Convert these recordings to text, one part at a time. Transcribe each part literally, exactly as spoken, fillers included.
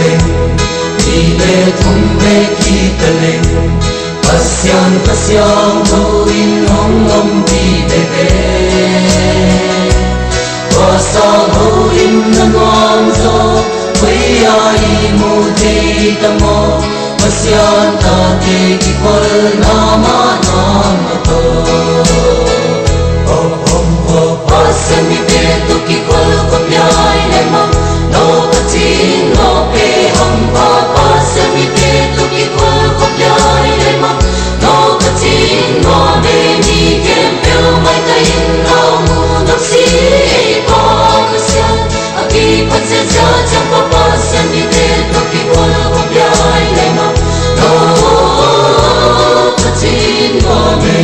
Nih leh thum leh kik a leng, Pasian, Pasian thu in hong om di veve. Tua sang houlimna nuam zaw, koi a i mu thei ta maw? Pasian tate kikholna mahmah toh. Hom, hom, hom, Pasian mite toh kikholkhop lai leh maw, no Pathian no pe hom pa. Pasian mite toh kikholkhop lai leh maw, no Pathian no pe. Mi khempeuh maitai in na mu nop si ei Pa Pasian. A kipatsa cha cha pa Pasian mite toh kikholkhop lai leh maw, no Pathian no pe.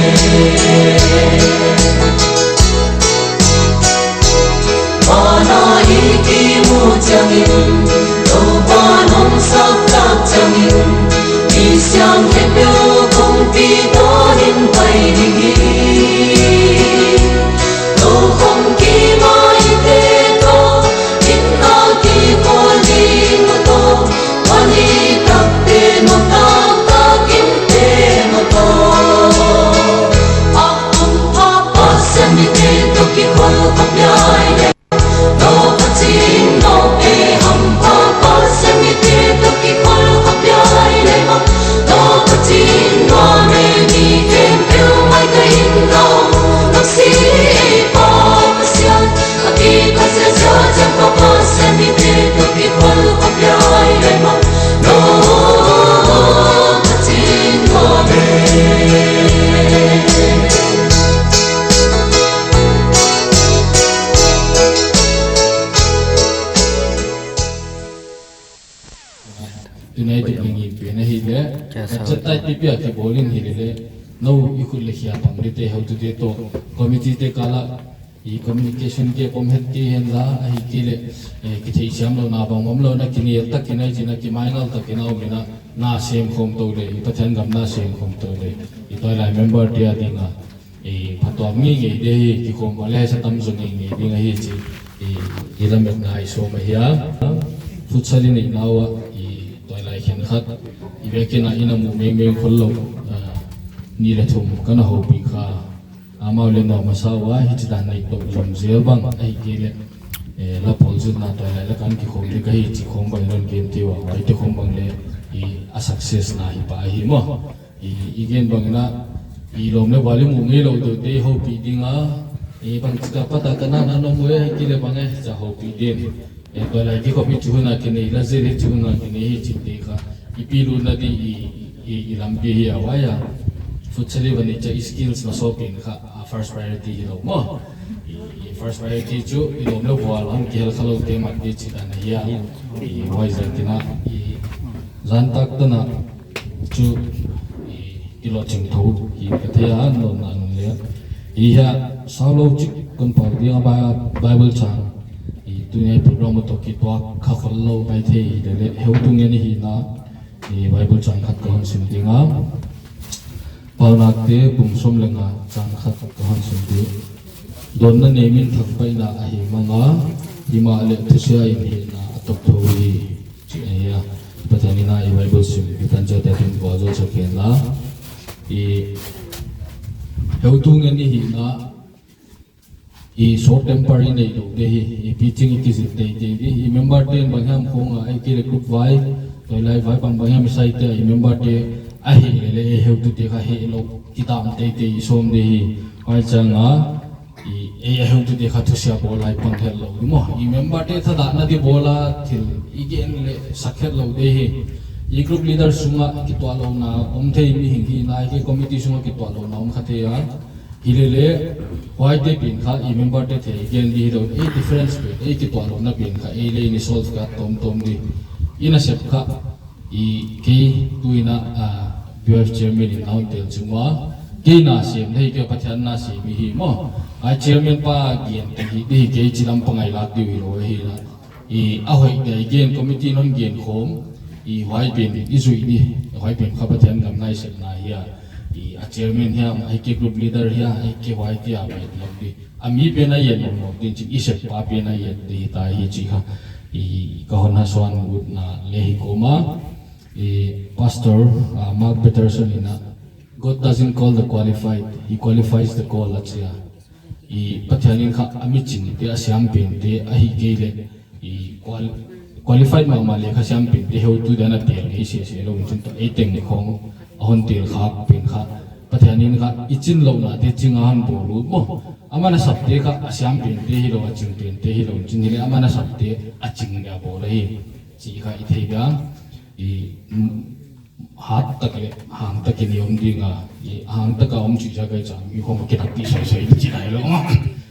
Mana i kimu chiangin, Toupa'n hong saptuam chiangin, mi siam khempeuh kongpi toh in pai ding hi. Toukhom kimai te toh, in a kikholh ding toh, mani tak te no tak tak in te no toh. A hom pa Pasian mite toh kikholkhop lai leh, no Pathian no pe hom pa Pasian mite toh kikholkhop lai leh maw, no Pathian no pe. Mi khempeuh maitai in na mu nop si ei Pa Pasian. A kipatsa cha cha pa Pasian mite toh kikholkhop lai leh maw, no Pathian no pe. Tuni a i tuak ding i pen ahihleh, kya sa chatai pipi a kibawl in hilele, nou i khut leh khia pang di te, heutute toh, committee te kal a, i communication gap om het kei henla, ahihkeileh, eh, kitheisiam louhna bang om lou in a, kinel tak in a, i chin a kimainal tak in a om in a, na sem khawm tou leh, i Pathian gam na sem khawm tou leh, i tuailai member te a ding a, i phattuam ngeingei di hi, kikhawm ua leh sa tam zaw ngeingei ding ahi chih, i, i lametna i sawm ahi a. Futsal i neih nau a, i tuailai khenkhat, i vekin a i na mu mengmeng khollou, ah, nih leh thum ka na houpih kha. Amau leh na masa ua, hichidan nei tou zom zel bang, ahihkeileh, eh, la pawl zilna tuailai la kan kikhawm di ka hi chih khawm bang in hon gen thei ua, huaite khawm bang leh, i a success na hi pah ahi maw. I, i gen bang in a, i lawm leh vual i mu ngeilou deuh te houpih ding a, i bangchik a pat a ka na na nom uh e, ahihkeileh bang e, chia houpih ding. E, tuailai kikhop i chih hun a kinei, la zil i chih hun a kinei hi chih te kha, i pilutna di i, i, i lampi hi a, huai a. Futsal i va neih chiang i skills na sawp in kha, a first priority hilou maw. I, i first priority chu, i lawm leh vual hong kihel khalou te mat di chih dan ahi a. I, huaiziakin a, i, zan tak tan a, chu, i, i lohching thou hi ka thei a, nawnna nung leh. I hia, saulou chik kon pau ding a Bi-, Bible chang. I tuni a i program toh kituak kha khollou maithei hilele, heutu ngen i hihna, i Bible chang khat ka hon sim ding a. Paunakte bung sawm leh nga chang khat ka hon sim ding. Dawnna nei min thangpaihna ahi mang a, himahleh thusia in hihna a tawp thou hi. Chih ahi a, Pathian in a i Bible sim, i tan chiat a tun kua zo sa ken la. I heutu ngen i hihna, i short temper i neih lou di hi, i piching i kizil teitei di, i member te'n banghiam khong a, ahihkeileh group vai, tuailai vai bang banghiam i saite a, i member te a heh lele, ei heutute kha hehlou, kidam teitei i sawm di hi, huai chiang a, I, ei a heutute kha thusia bawl a i pang hetlou di maw. I member te thadahna di bawl a thil i gen leh sak hetlou di hi. I group leader sung a kituahlouhna om thei mihing hi nai, i committee sung a kituahlouhna om kha thei a. Hilele, huaite pen kha i member te thei gen di hilou, ei difference pen, ei kituahlouhna pen kha ei leh i solve kha tawmtawm di. I nasep kha, I kei tuin a, ah, B Y F chairman in a hon tel chih ua. Kei na sem leh kei Pathian na sem hi maw. A chairman pa gen te hi, te hi kei chilam pangai lak diu hilou hi la. I a hoih te i gen committee in hon gen khawm. I huai pen i zui di, huai pen kha Pathian gam na i sepna hi a. I a chairman hiam, ahihkeileh group leader hiam, ahihkeileh huaite a pen lak di. A mi pen a i et mawk mawk ding chih, i sep pa pen a i et di ta hi chih kha. I ka hon hasuan utna leh hi kawm a, i Pastor, ah, Mark Peterson in a, "God doesn't call the qualified, he qualifies the call," a chi a. I Pathian in kha a mi chingte, a siam pente, ahihkeileh i qual-, qualified mahmah leh kha siam pente heutu dan a tel ngei sese lou in chin, tua ei teng khong a hon tel khak pen kha Pathian in kha i chinlounate ching a hon bawl ut maw. Aman a sapte kha a siam pente hilou, a ching pente hilou in chin, hileh aman a sapte a ching dia bawl ahi chih kha i thei dia. I, mm, hat tak leh hang tak in i om ding a, i hang tak a om chih ziak a i chang mi khong a kitakpih saisai di chih nailou.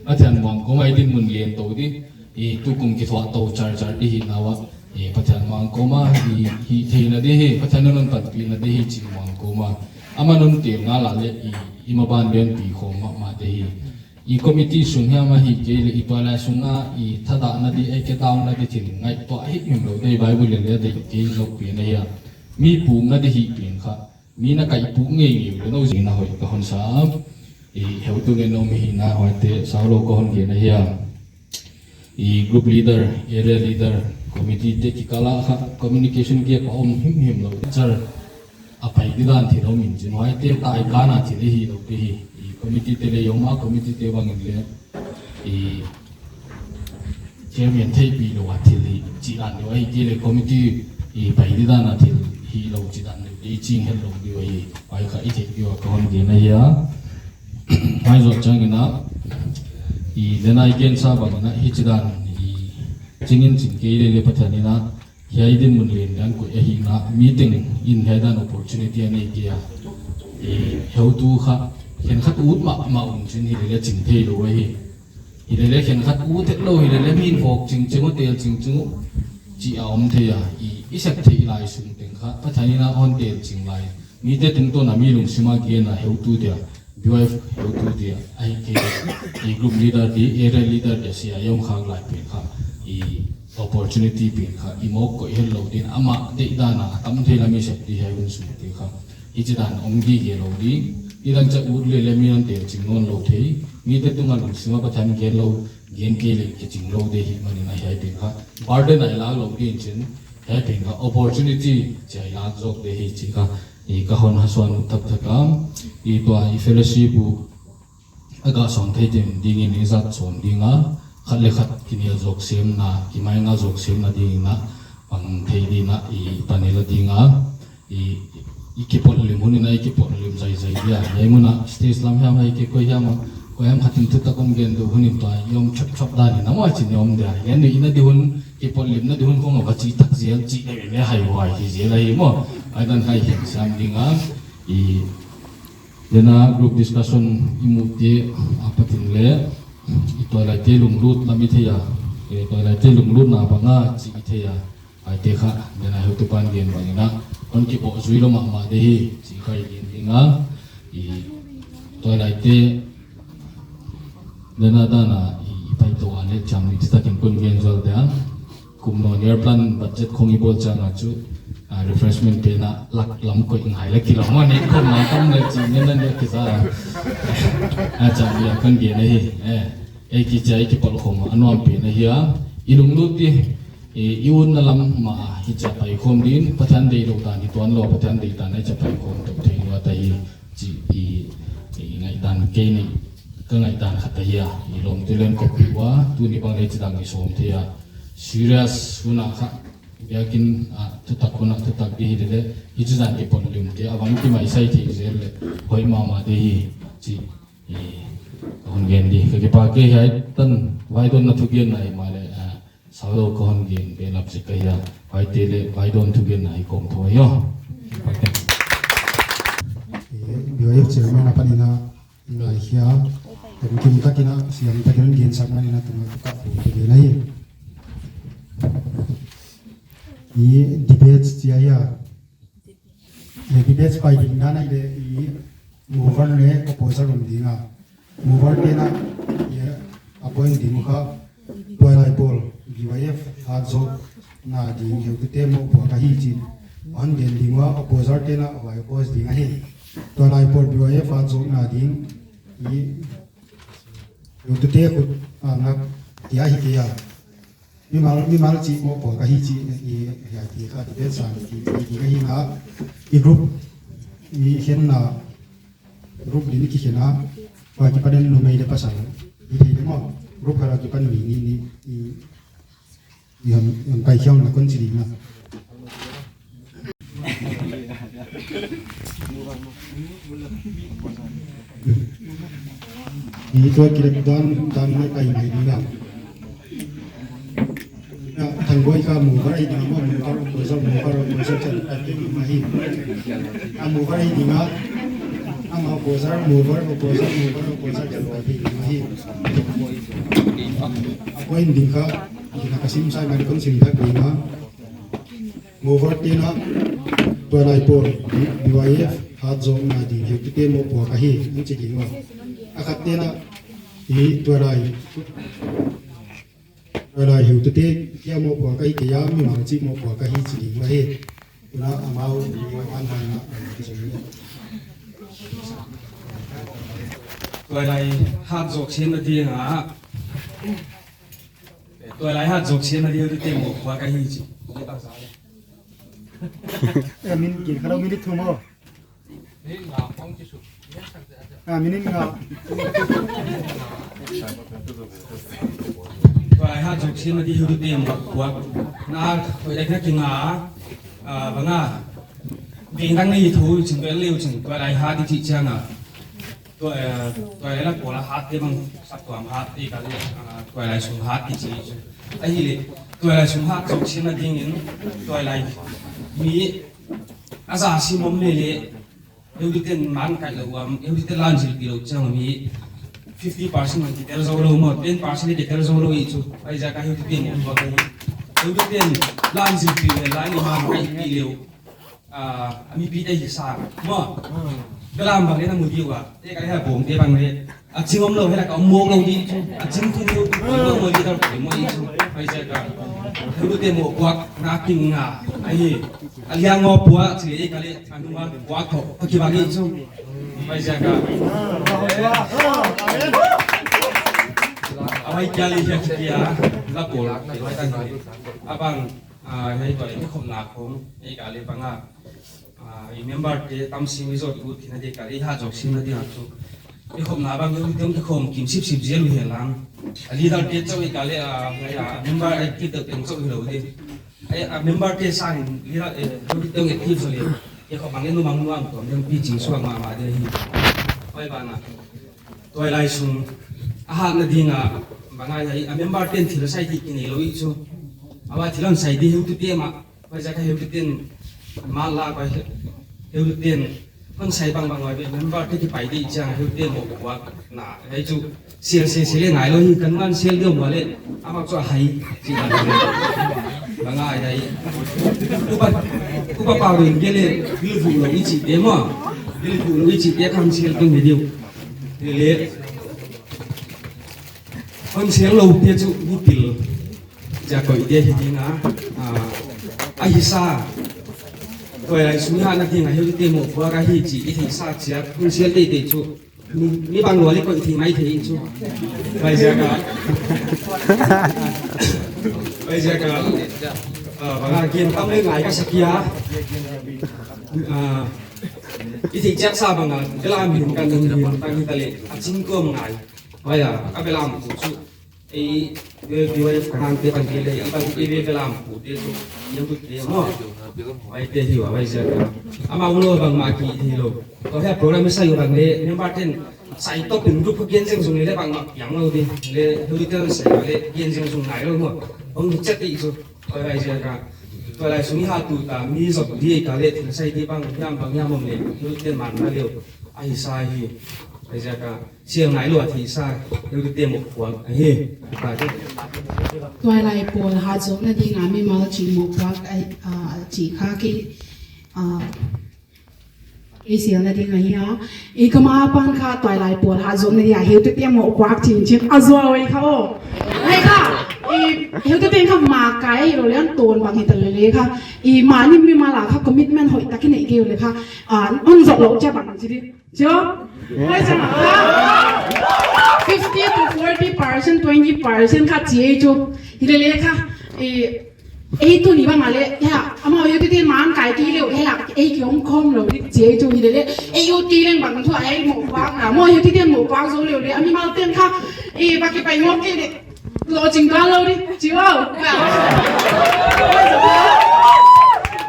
Pathian mangkawm a i dinmun lian tou di, i tukum kithuah tou charchar di hi nawa, i Pathian mangkawm a i hihtheihna di hi, Pathian in hon panpihna di hi chih mangkawm a. Aman hon tel ngal a leh i, i maban lianpi khong mahmah di hi. I committee sung hiam ahihkeileh i tuailai sung a i thadahna di, ei ketauna di thil ngaihtuah himhim lou di, Bible in leh a deih kei lou pen ahi a. Mi pukna di hi pen kha, mi na kaih puk ngeingei leh nou zina hoih ka hon sa. I heutu ngen nou mi hihna hoihte saulou ka hon gen ahi a. I group leader, area leader, committee te kikal a kha communication gap a om himhim lou. Char a pai di dan thil om in chin, huaite tai kana thil hilou te hi. I committee te leh i om a, committee te bang in leh i chairman theihpih lou a thil hi chih dan deuh, ahihkeileh committee i pai di dan a thil hilou chih dan deuh i ching hetlou deuh ahi. Huai kha i theih deuh a ka hon gen ahi a. Huai zoh chiang in a, i denai gensa bang in a, hichi dan i ching in chin kei leh leh Pathian in a, hiai dinmun lian dan koih ahihna, mi teng in hiai dan opportunity a nei kei a. I heutu kha khenkhat ut mahmah un chin, hileh leh ching theilou ahi. Hileh leh khenkhat ut hetlou, hileh leh min vok chingching uh, tel chingching uh chih a om thei a. I, i sep theih lai sung teng kha Pathian in a hon tel ching lai, mite tungtawn a mi lungsim a gen a heutu dia, B Y F heutu dia, ahihkeileh i group leader di, area leader dia sia i om khak lai pen kha, i opportunity pen kha i mawk koih hetlou din, amah deihdan a tam theihna mi sep di hiai hun sung te kha. Hichi dan om gige lou di, i dang cha ut leh leh mi hon tel ching nawnlou thei, mite tung a lungsim a Pathian gen lou, gen kei leh kiching lou di hih man in a hiai pen kha burden a i lak lou di in chin, hiai pen kha opportunity chia i lak zawk di hi chih kha i ka hon hasuan uh taktak a. I tua i fellowship uh a gah sawm thei ding ding in i zat sawm ding a, khat leh khat kinial zawk semna, kimainga zawk semna ding in a, pang thei ding in a i panel a ding a, i, i kipawlhlim hun in a i kipawlhlim zaizai dia. Hiai mun a stage lam hiam ahihkeileh koi hiam a, koi hiam khat in thutak hon gen deuh hun in tua i om chapchap dan in a maw chin i om dia. Hiai ni in a di hun kipawlhlimna di hun khong a va chi tak zel chih leh leh haihuai hi zel ahi maw. Huai dan kha i hian siam ding a, i Denna group discussion i muhte apat in leh, i tuailaite lunglut lam i thei a, i tuailaite lunglutna bang a chih i thei a, huaite kha denna heutupa'n gen bang in a, hon kipoh zui lou mahmah di hi chih kha i gen ding a, i tuailaite denna dan a i, i pai tou a leh chiang ni tak in kon gen zual dia. Kum nawn year plan budget khong i bawl chiang a chu, ah, refreshment pen a lak lam koih ngai leh kilawm a, nei khawm na tam leh chih ngen a nei kisa. Ah, chiang ni a kon gen ahi, eh, ei kichia i kipawlkhawm a nuam pen ahi a, i lunglut di, i, i utna lam mah a hichia paikhawm din, Pathian deih lou dan hi tuan lou, Pathian deih dan a hichia paikhawm tou thei lou ta hi chih i, i ngaihdan kei ni, ka ngaihdan khat ahi a, i lawmte leng kop pi ua, tuni bang leh chidang i sawm thei a. Serious hun a kha, biakin a thutak hun a thutak di hi leh, hichi dan kipawlhlimte a bang kimaisai thei zel leh hoih mahmah di hi chih i, ka hon gen di. Ka kipak e, hiai tan vaidawnna thugenna himahleh, ah, saulou ka hon gen behlap zek ahi a, huaite leh vaidawn thugenna i kawm thou hi aw. Eh, B Y F chairman apan in a, ngai hia, tengkim tak in a, siam tak in a gensak man in a, tung a ka pu te gen ahi. I debate chia hia. I debate pai ding dan a i de i mover leh opposer om ding a. Mover te'n a, i appoint ding kha, tuailai pawl B Y F hat zawkna ding heutute mohpuak ahi chi'n hon gen ding ua, opposer te'n a huai oppose ding ahi. Tuailai pawl B Y F hat zawkna ding i heutute khut a ngak dia hi kei a. Mimal, mimal chih mohpuak ahi chih i, i, i, i, kha ti te sa, i, i, i, i, i, i group, i khenna, group din i kikhen a, huai kipan in numei leh pasal, i thei leh maw, group khat a kipan mi nih, nih, i, i hon, hon pai khiak na kon chi ding a. Ni tua kilep dan, dan mai pai mai ding a. Na, Thangboi kha mover ahi ding a, mover, opposer, mover, opposer chan pai ding ahi. A mover ahi ding a, amah opposer, mover, opposer, mover, opposer chan pai ding ahi. A point ding kha, ina ka sim sai mai kon sim thak ding a. Mover te'n a, tuailai pawl, B Y F, hat zawkna ding, heutute mohpuak ahi, in chi ding ua. A khat te'n a, i tuailai, tuailai heutute kia mohpuak ahi kei a, mimal chih mohpuak ahi chi ding ua hi. Tuna amau, an han na, tuailai hat zawk siam na ding a, Tuailai hat zawk siam na ding heutute mohpuak ahi chi. Eh, min gin kha lou, minute thum aw. Ah, minute nga. Tuailai hat zawk siam na ding heutute mohpuak. Na, tuailai na kinga, ah, bang a. Ding dang nei thu chin, tuailai leh chin, tuailai hat i chih chiang a. Tua, eh, tuailai lak pawl a hat te bang saptuam hat te ka leh, ah, tuailai sung hat te chi chu. Ahihleh, tuailai sung hat zawk siam na ding in, tuailai mi a za sim om leh leh, heututen man kai lou ua, heututen lan zilpih lou chiang mi fifty percent man kitel zou lou maw, ten percent kitel zou lou i chu, huaiziak a heutute mohpuak ahi. Heututen lan zilpih leh, lan i man kaipih leh. Ah, a mipite hisa. Maw. Belam bang leh na mu di ua. Te ka leh ha bawm te bang leh. A ching om lou, hela ka om mawk lou di chu. A ching thum lou, lou mo di dar mo i chu. Huaiziak a. Heutute mohpuak na kinga. Ahi. A liang mohpuak chi leh ka leh. A nung a puak tho. A kibang i chu. Huaiziak a. A huai kia leh hia kia. La pawl. A bang. Ah, hiai tua i khopna khong, i ka leh bang a, ah, i member te tam sim i zot ut theihna ding ka leh hat zawk siam na ding a chu. I khopna bang heutute kikhawm kim sipsip zel uh hi lang. A leader te chauh i ka leh, ah, hiai, ah, member active te chauh hilou di. Hiai, ah, member te sang in leader, eh, heutute active zaw leh. I khop bang leh numang nuam tuam ding pi ching suak mahmah di hi. Huai bang a. Tuailai sung a hatna ding a, bang a hiai, a member te'n thil sai di kinei lou i chu. A va thil hon sai di heutute mah, huaiziak a heututen mal la pai heututen hon sai bangbang huai member te kipai di chiang heutute mohpuak na. Hiai chu sel sel sel leh ngai lou hi kan man sel deuh maw leh amah chu a hai chi la. Bang a hiai. Upa, upa pau rin ke leh bil vu lou i chih te maw. Bil vu lou i chih te kan sel tung video. Leh, hon sel lou te chu mi pil ziak koih te hi ding a, ah, a hisa. Tuailai sung hatna ding a heutute mohpuak ahi chih i theihsa ziak, hon sel teitei chu. Mi, mi bang lua leh koih thei maithei chu. Huaiziak a. Huaiziak a. Ah, bang a gen tam leh ngai ka sa kia. Ah, i theih chiat sa bang a, belam hin kan hon hin kan hi ta leh, a ching tuam ngai. Huai a, a belam pu chu. Ei, ei, ei, ei, kan te kan ke leh, i bang ei, ei, belam pu te chu, ei, ei, ei, maw. Huai te hi ua, huaiziak a. Amau lou bangmah kithei lou. Tua hiai program i sai uh bang leh, member te'n sai top in group gen zeng zong leh bangmah piang lou di. Leh, heutute sai leh, gen zeng zong ngai lou maw. Hong chat i chu. Huaiziak a, tuailai sung i hat ut a, mi zot di ka leh thil sai di bang hiam bang hiam om leh, heutute man na leh, a hisa hi. Huaiziak a, sial ngai lou a theihsa, heutute mohpuak ahi. Tuailai pawl hat zawkna ding a mimal chih mohpuak ahi, ah, chih kha ki, ah, Ei sialna ding ahi a. Ei ka ma pan kha tuailai pawl hat zawkna ding a heutute mohpuak chinchin a zuau ei kha aw. Ei kha. Ei heutute kha ma kai lou leh an ton bang hi ta leh leh kha. Ei ma nim mi ma la kha commitment hoih tak i nei kei leh kha. Ah, hon zot lou chiah bang chi di. Chu? Ei sa kha. Fifty to forty percent, twenty percent kha chi ei chu. Hi leh leh kha. Eh, ei tuni bang a leh, ya, amau heutute man kai kei leh, ya, ei ki hong khawm lou di, chi ei chu hi leh leh, ei U T leng bang thu ei mohpuakna, amau heutute mohpuak zou leh leh, a mimal ten kha, eh, bang kipai ngawt kei leh, lou ching tuan lou di, chi wow.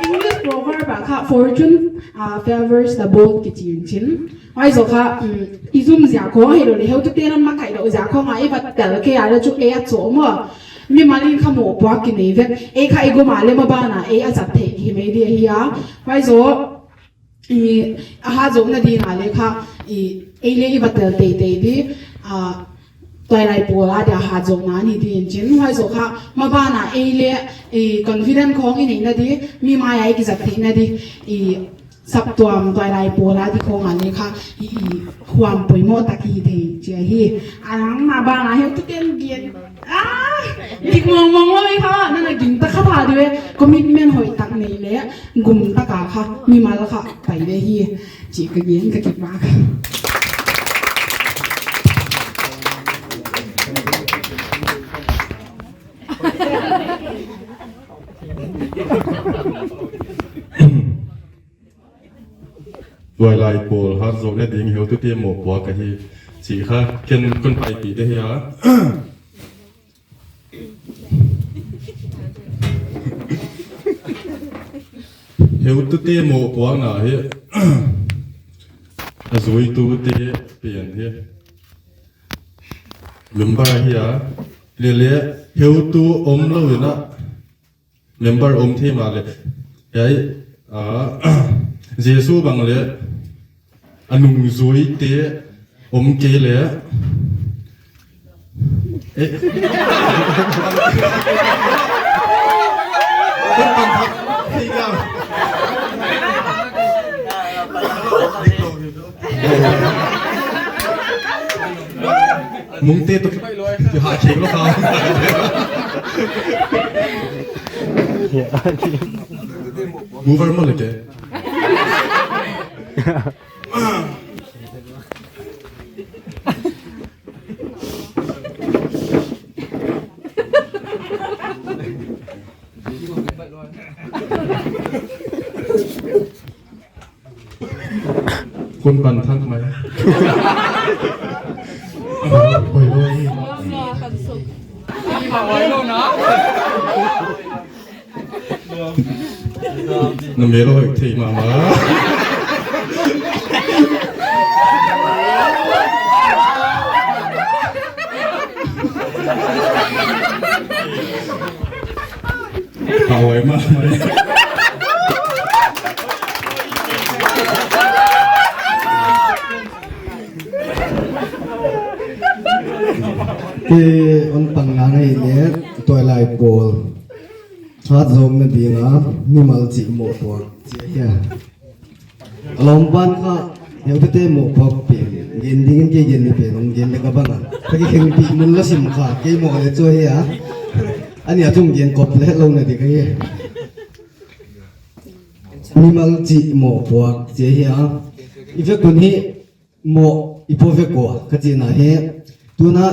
English proverb a kha, "Fortune, uh, favors the bold," kichi in chin. Huai zoh kha, um, i zum ziak khong hilou leh, heutute'n a makaih lou ziak khong a, i va tel kei a leh chu ei a chawm maw. Mimal in kha mohpuak kinei vek, ei kha i gum a leh maban a, ei a zat theih hi mai di ahi a. Huai zoh, i, a hat zohna ding a leh kha, i, ei leh i va tel teitei di, a, tuailai pawl a dia hat zohna ni di in chin. Huai zoh kha, maban a ei leh, i, confident khong i neihna di, mi mai a i kizat theihna di, i, saptuam tuailai pawl a di khong a leh kha, i, i, huam poimoh tak hi thei chi ahi. A nang maban a heutute'n gen. Ah, dik mawngmawng lou hi kha, nana gingta kha ta di ve, commitment hoihtak nei leh, gumtak a kha, mimal kha, pai ve hi, chi ka gen ka kipak. Tuailai pawl hat zohna ding heutute mohpuak ahi, chi kha ken kon paipih di ahi a. Heutute mohpuakna hi, a zuitute pen hi. Member ahi a, leh leh, heutu omlou in a, member om thei mahleh. Hiai, ah, Jesu bang leh, a nungzuite om kei leh. Eh. Mungte toh kipai lou, ki ha khek lou kha. Mover maw leh ke. Kon pan thak mai. Hoih lou hi. Na mel hoih thei mahmah. Hawai mah. Te on pan ngai leh, tuailai pawl hat zohna ding a, mimal chih mohpuak chi ahi a. A lawmpan kha, heutute mohpuak pen, gen ding in kei gen ni pen, hong gen leh ka bang a. Ka kikhenpih mun la sim kha, kei maw leh chu ahi a. A nih a chung gen kop leh lou na di ka hi. Mimal chih mohpuak chi ahi a. I vek un hi moh i po vek ua, ka chihna hi. Tuna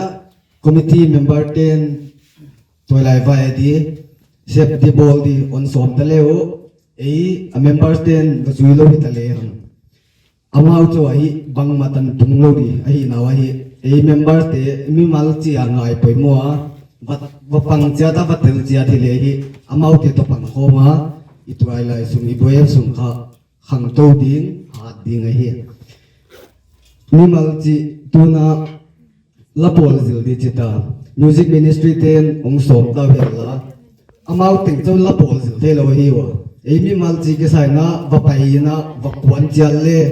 committee member ten, tuailai vai di, sep di bawl di, hon sawm ta leh uh, ei, a members ten va zui lou hi ta leh hang. Amau chu ahi bangmah tan tung lou di, ahihna uh ahi, ei members te mimal chih a ngai poimoh a, va, va pang chiat a, va tel chiat hi leh hi, amaute toh pang khawm a, i tuailai sung, i buai sung kha, khangtou ding, hat ding ahi. Mimal chih tuna la pawl zil di chih ta. Music ministry ten hong sawm ta vel la. Amau teng chauh la pawl zil thei lou ahi ua. Ei mimal chih kisai na va pai na va kuan chiat leh.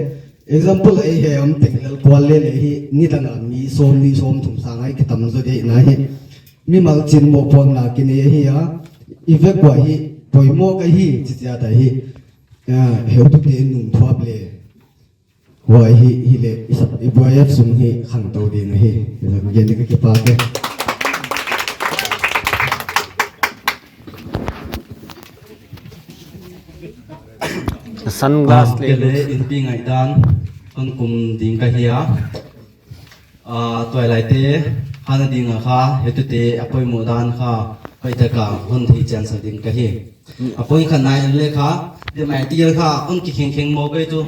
Example ei he am teng lel kuan leh leh hi nidang a mi sawm nih sawm thum sang a i kitam zaw di na hi. Mimal chih mohpuakna kinei ahi a. I vek ua hi poimoh ka hi chih chiat ahi. Ah, heutute nung thuap leh. Huai hi, hi leh, i sap, i buai sung hi khangtou ding ahi. Gen di ka kipak e. Sunglass ah, leh kei leh in pi ngaihdan, kon kum ding ka hi a. Ah, tuailaite, hana ding a kha, heutute a poimoh dan kha, Hoihtaka hon thei chian sak ding ka hi. A point khatna in leng kha, de mai tial kha, hon kikheng kheng mawk ei chu.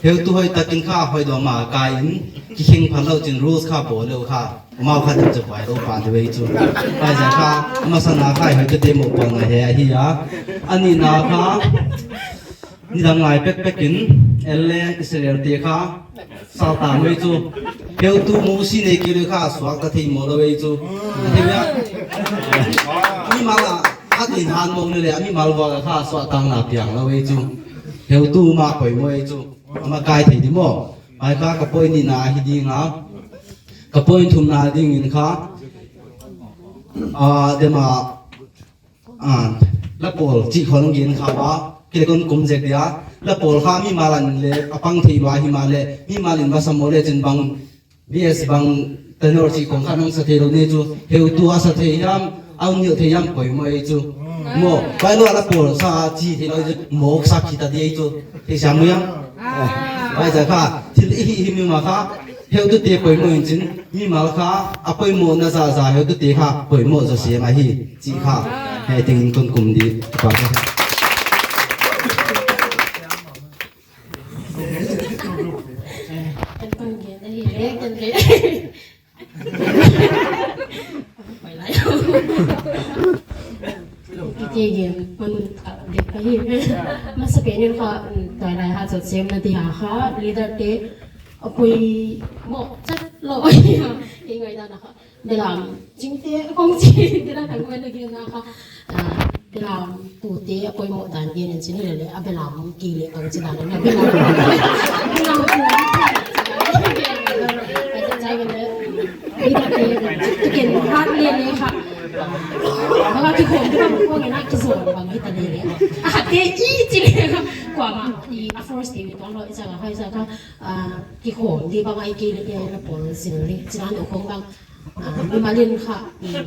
Heutu hoihtakin kha, hoih dawma kai in, kikheng phan lou chin rules kha bawl lou kha. Amau kha dem chu pai lou pan de ei chu. Huaiziak kha, a masana kha, hoihtute mohpuakna hi ahi a. A nihna kha, nidang ngai pekpek in, L A Israel te kha, salta ei chu. Heutu Mosi nei kei leh kha, suakta thei mawk lou ei chu. Thei a. Mimal a, khat in han mawk leh leh, a mimal vuak a kha, suahtakna piang lou ei chu. Heutu mah poimoh ei chu. Amah kai thei di maw. Huai kha ka point nihna hi ding a. Ka point thumna dingin kha. Ah, dema Ah, la pawl chih khong gen kha ua, kei leng kon kum zek dia, la pawl kha mimal in leng, a pang thei lua himahleh, mimal in va sa maw leh chin bang, B S bang, tenor chih khong kha nang sa thei lou nei chu, heutu a sa thei hiam, a hun hilh thei hiam poimoh ei chu. Maw, bai lua la pawl sa chi thei lou chu, mawk sa khita di ei chu, thei siam hiam. Huaiziak kha, thil i hih hi mi ma kha, heutute poimoh in chin, mimal kha, a poimohna zahzah heutute kha, poimoh zaw siam ahi, chih kha, hei tengin kon kum di, pa. Kan kon gen ahi, eh, kan gen. Pai lai. Kei gen, man, ah, dek ka hi. Masapen in kha, mm, tuailai ha zot sem na di ha kha, leader te, a poimoh chet lou. Kei ngaihdan a kha. Belam, chingte, kong chingte na kan ngaihdan a kha. Ah, belam, tute, a poimoh dan gen in chin leh leh, a belam, kei leh, kong chi dan na, belam. Belam, tu, tu ken hat leh leh kha. Bang a kikhawm di bang, kong ena kizom bang hita leh leh. A khatte i chi leh kha. Kuamah, i a force te mi tuan lou, i sa kha, i sa kha, ah, kikhawm di bang ai kei leh, eh, la pawl zil leh, chi dan uh khong bang. Ah, mimal in kha, mm,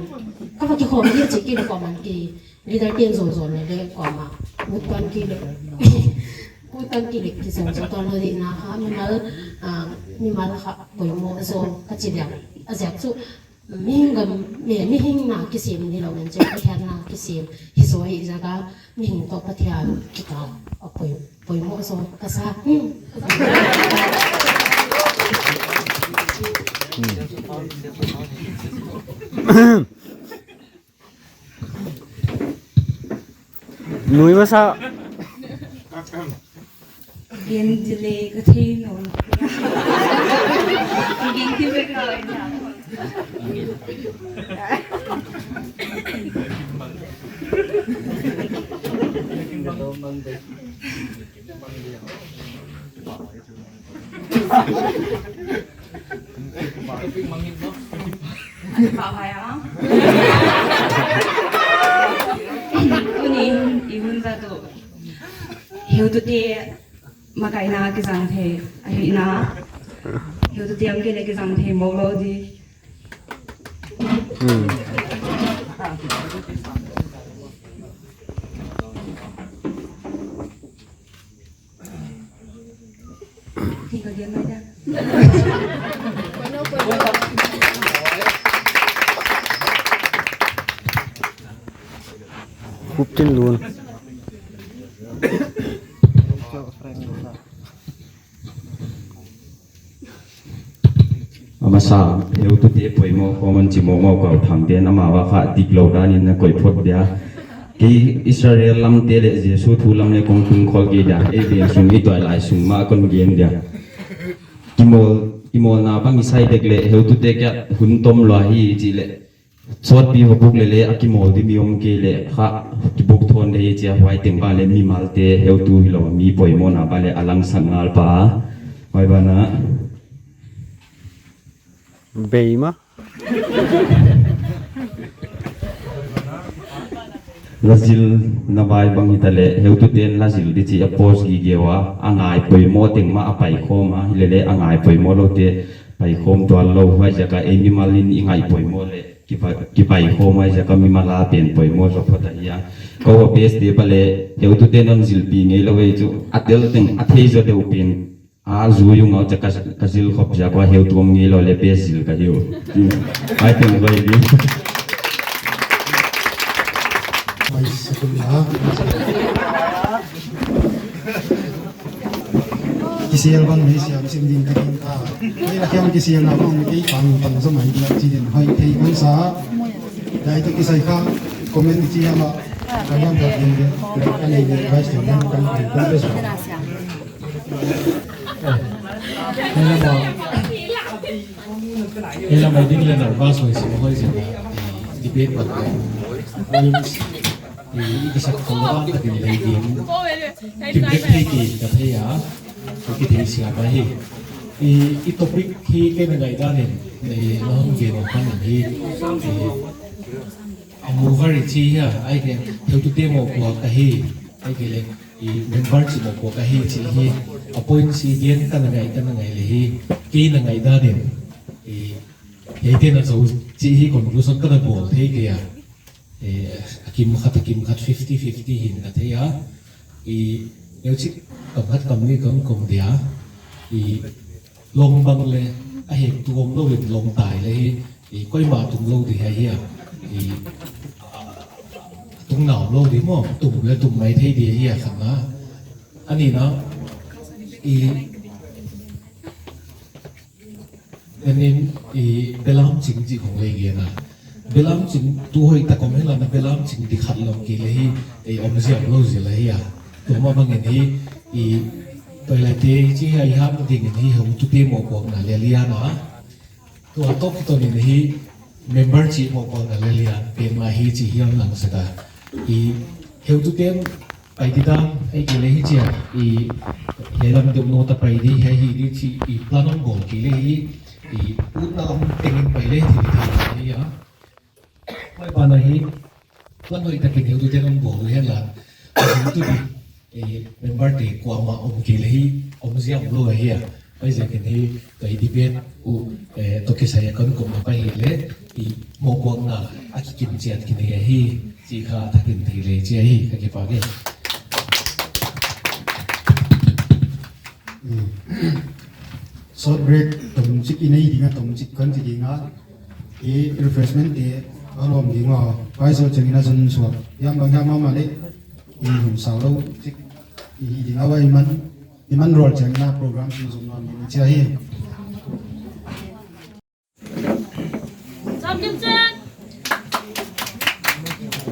kha kikhawm di chi kei leh kuamah kei. Leader te'n zong zong leh leh kuamah. Ut kuan kei leh. Ut kuan kei leh kizong zong tuan lou di na kha. Mimal, ah, mimal kha poimoh zaw ka chi dia. A ziak chu, mihing gam, mi, mihing na kisem ni lou nen chu, Pathian na kisem. Hi zaw hi ziak a, mihing toh Pathian kikal. A poi, poimoh zaw ka sa. Hmm. Nui masa. Gen chih leh ka thei nawn. Gen chih leh ka. Tuni, i hun zat uh. Heutute makaihna kizang thei, ahihna. Heutute om kei leh kizang thei mawk lou di. Hmm. Fifteen lun. A masa, heutute poimoh khawng hon chi mawkmawk kha uh, Thangten amah va kha dik lou dan in na koih phot dia. Kei Israel lam te leh Jesu thu lam leh kong tung khol kei dia. Ei veng sung, i tuailai sung mah kon gen dia. Kimawl, kimawlna bang i sai dek leh heutute kiang hun tom lua hi chi leh. Sawtpi va buk leh leh a kimawl di mi om kei leh kha kibuk thawn de hi chia, huai teng bang leh mimalte heutu hilou mi poimohna bang leh a langsak ngal pah. Huai banah. Bei mah. La zilna bai bang hita leh, heutute'n la zil di chih a post gige ua, a ngai poimoh teng mah a paikhawm a, hi leh leh a ngai poimoh loute paikhawm tuan lou, huaiziak a ei mimal in i ngai poimoh leh, kipa-, kipaikhawm huaiziak a mimal a pen poimoh zaw phot ahi a. Kou a best te bang leh, heutute'n hon zilpih ngeilou ei chu, a tel teng, a thei zaw deuh pen. A zu yung au cha ka, ka zil khop ziak ua heutu om ngeilou leh best zil ka hi uh. Ai teng vai di. Mai sa kun la. Kisial bang ni siam sim ding ka ding ka. Ni la kiam kisial na bang ni kei pang pang sa mai dia chi din hai thei kun sa. Dai to kisai kha comment chi ya ma. Ka yam ka din de. Ka nei de vice to yam kan kan kan bes. Hello. Hello, mai ding le nervous hoih sim hoih sim. Debate bang. Points. I, i kisak khol bang ka din lei ding. Kim dek thei ki ka thei a. Ki thei sia ba hi. I, i topic hi kei na ngaihdan in. I, na hon gen kan hi. I, a mover i chi hia. Ai ke, heutute mohpuak ka hi. Ai ke le, i member chih mohpuak ka hi chih hi. A point si gen ka na ngai, ka na ngai le hi. Kei na ngaihdan in. I, heutute na zou chih hi conclusion ka na bawl thei kei a. Eh, a kim khat, a kim khat fifty fifty hi'n ka thei a. I, neuchik kam khat kam nih kon kawm dia. I, lawng bang le, a hek tu om lou in lawng tai le hi. I, koimah tum lou di hi a. I, tung na om lou di maw, tum le tum mai thei di hi a khat na. A nihna, i, Enin, i, belam ching chih khong lei gen a. Belam ching tu hoih tak om hen la na belam ching di khat lawm kei le hi, i, om ziam lou zel a hi a. Tua mah bang in hi, i, toilet te chi hi a i hap ding in hi heutute mohpuakna le lian a. Tua toh kiton in hi member chih mohpuakna le lian pen mah hi chih hiam lang sa ka. I, heutute Pai di dan, ai ke le hi chia, i, he lam deuh nou ta pai di, he hi di chi, i, plan hon bawl ke le hi, i, utna lam tengin pai le hi di thei hi a. Mai pa na hi, plan hoih takin heutute hon bawl hen la, a hing tu di, i, member te kuamah om ke le hi, om ziam lou hi a. Huaiziakin hi, tua i debate uh, eh, toh kisai a kon kawm na pai hi le, i mohpuakna a kikim chiat ki nei ahi, chih kha thakin thei le chi ahi, ka kipak e. Hmm. Short break, tomchik i nei ding a, tomchik kon chi ding a, i refreshment te, a lawm ding a, pai so cheng in a zon suak, hiam bang hiam mahmah le, i hun sau lou, chik, i ding a vai man, I man rual chiang na program sung sung na min chia hi. Sam kim chen.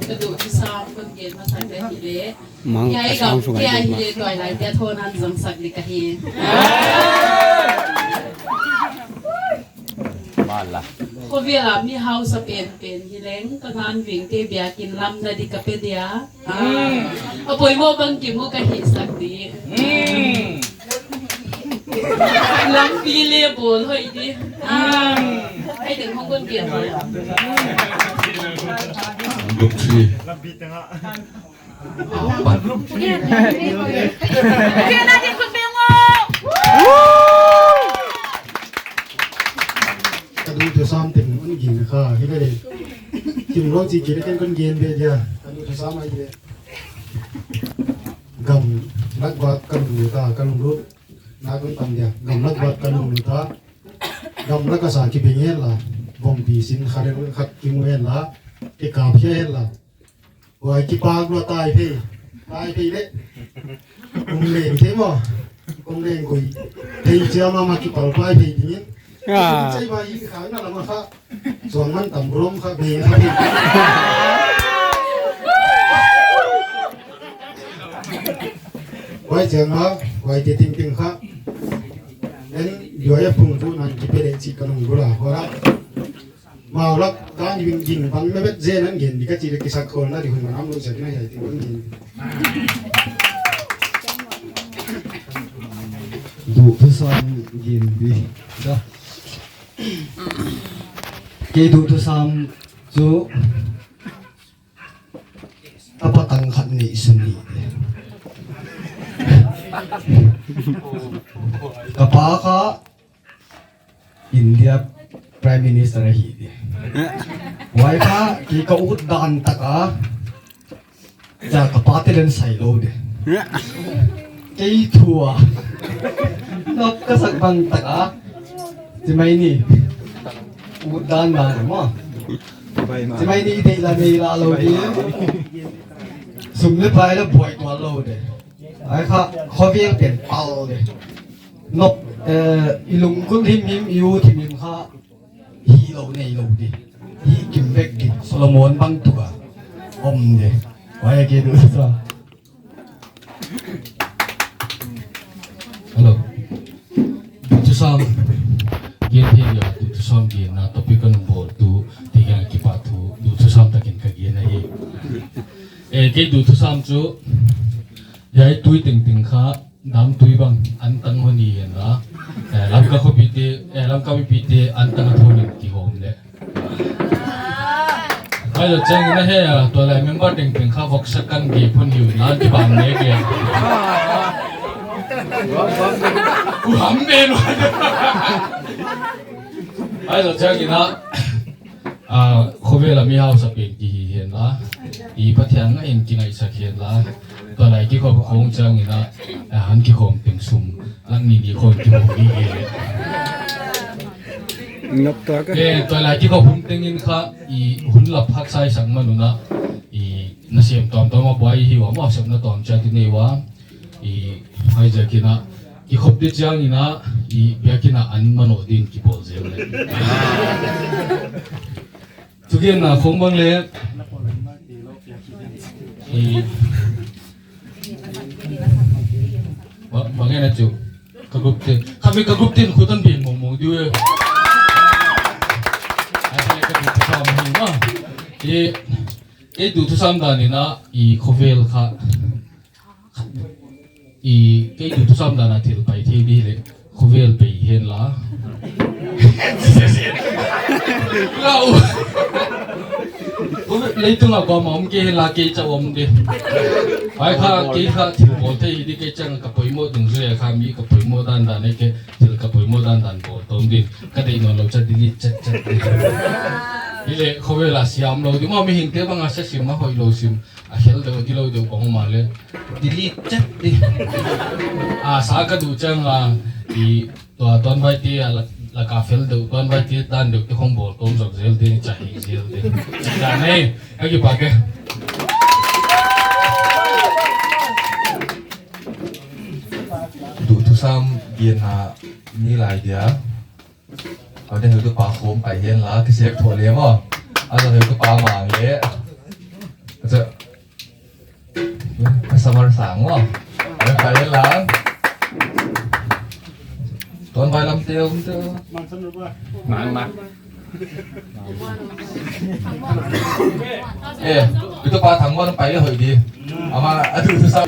Ka duh kisam kon gen masa ka hi le. Mang ka sang sung ai ma. Tuailai te thon an zang sak di ka hi. Bala. Khovel a mi hausa pen pen hi leng ka ngan ving te biakin lam na di ka pe dia. A poimoh bang ki mu ka hih sak di. Lampi le bawl hoih di. Ai teng hong kon pian hoih. Group three. Apan. Ka duh tu sam teng un gin kha hi le. Kim lo chi kile ken kon gen be dia. Ka duh tu sam ai le. Gamlak vat ka lunglut a, ka lunglut na kon tam dia. Gamlak vat ka lunglut a. Gamlak a sa kibeng hen la. Bompi sin kharel khat kimu hen la. Kikap hen la. Huai kipak lua tai phei. Tai phei le. Kum leng thei maw. Kum leng kui. Thei chia mahmah kipal pai phei dingin. Ah. Chai bai hi kha na lama kha. Zuang man tam rom kha be kha be. Huai chiang a, huai te ting ting kha. En, yuaya phung tu nan kipe le chi ka nung bula. Hora. Mau lak, kan wing ging bang me bet zen an gen di ka chi le kisak khol na di hun man am lo sak na ya ti wing ging. Duh tu sam gen di. Da. Kei duh tu sam chu tapa tang khat nei sun hi. Ka pa kha India Prime Minister ahi di. Huai kha kei ka ut dan tak a. Cha ka pa te len sai lou di. Kei thu a. Nok ka sak bang tak a. Chi mai ni. Ut dan dan maw. Chibai ni deih la nei la lou di. Sum leh pai leh buai tuan lou di. Ai kha, khovel pen pal di. Nop, eh, i lunggulh himhim, i ut himhim kha, hih lou nei lou di. Hih kim vek di. Solomon bang tua om di. Huai a ke duh sa. Hello. Duhthusam gen thei dia, duhthusam genna topic a nung bawl tu, ti gen kipahthu, duhthusam takin ka gen ahi. Eh, kei duhthusam chu, hiai tui tengteng kha, dam tui bang, an tang hon hi hen la. Eh, Lamka khopite, eh, Lamka mipite, an tang a thon in kihawm leh. Ai lo chang na he, ah, tua lai member tengteng kha voksa kan ge phun hiu na ki bang ne ge. Ku ham be lo. Ai lo chang na, ah, khovel a mi hausa pen ki hi hen la. I Pathian na in ki ngaihsak hen la. Tua lai kikhop khong chang na, ah, han kikhawm teng sum. Lang ni ni khong kihawm ni ge. Ngap ta ka. Eh, tua lai kikhop hun tengin kha, i hun lap hak sai sang manuna, i nasem tuamtuam a buai hi ua, ma sepna tuam chiat i nei ua, i hai ziakin a, kikhop te chiangin a, i biakin a an manoh din kibawl zel leh. Thugenna khong bang leh, i, ba-, bang e na chu. Ka group te. Kha mi ka group ten khut an beng mongmong diu e. Ai, ka duhthusam hi ma. E, e duhthusam dan in a i khovel kha. I, kei duhthusam dan a thil pai thei di leh. Khovel pei hen la. Lau. Leitung a kuamah om kei hen la kei chauh om di. Ai kha, kei kha thil bawl thei di kei chang ka poimoh dungzui a kha mi ka poimoh dandan e kei thil ka poimoh dandan bawl tawm din. Ka deih nawn lou chiat delete chet chet di. Hileh khovel a siam lou di maw mihingte bang a sa sim a hoih lou sim. A khel deuh, a kilou deuh bang om a leh. Delete chet di. A sa ka duh chang a, i tua tuanbai te a la, la ka fel deuh, tuanbai te dan deuh te khong bawl tawm zok zel di, chah hi zel di. Chah nei, ka kipak e. Duhthusam genna ni lai dia. Kau te heutupa khawm pai hen la, kisek thou le maw. A zong heutupa mang le. Acha. Customer sang maw. Pai hen la. Tuanbai lam te om te. Mang, mang. Eh, itu pa thang wan pai le hoih di. Ama, aduh, susah.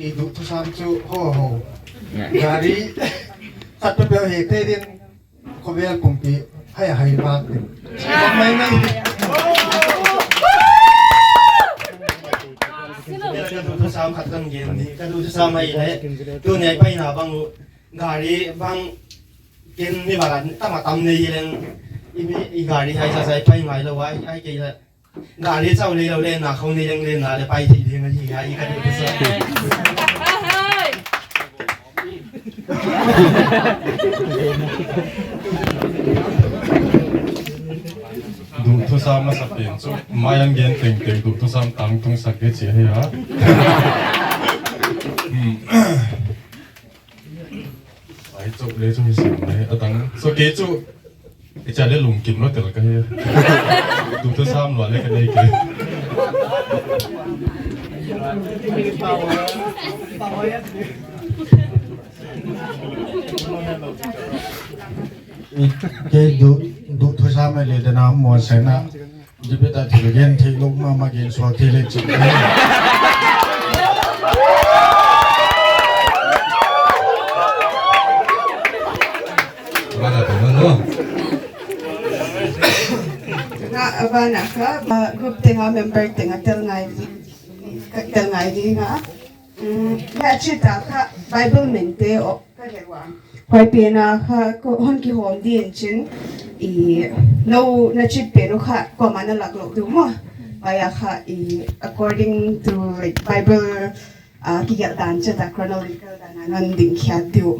I duhthusam chu ho ho. Gari khat peuhpeuh hi te din khovel pumpi hai hai bak din. Mai mai. Ka duhthusam khat kan gen ni. Ka duhthusam mai le. Tuni a i paina bang uh gari bang ken mi balan tam a tam nei leng. I mi i gari hai sa sai pai ngai lou ai ai kei la. Gari chau nei lou leh na khong nei leng leh na leh pai thei ding ahi a i ka duhthusam. Duhthusam masa pen chu, mai an gen tengteng duhthusam tang tung sak di chi ahi a. Hmm. Ai chu le chu hi sim mai a tang. So kei chu i cha le lungkim lou tel ka hi. Duhthusam lua le ka nei kei. Kei duh, duhthusam le dana mo sena. Debate a thil gen theih lou mahmah gen suak thei le chih. Bana tu mano. Na, a bana kha, ba, group teng a member teng a tel ngai di, ka tel ngai di nga. Mm, na chih ta kha Bible mente o ka he wa. Huai pen a kha ko hon kihawm din chin i nou na chih pen uh kha kuamah na lak lou di uh maw. Huai a kha i according to, like, Bible, ah, kigelh dan chih ta chronological dan a non ding khiat di uh.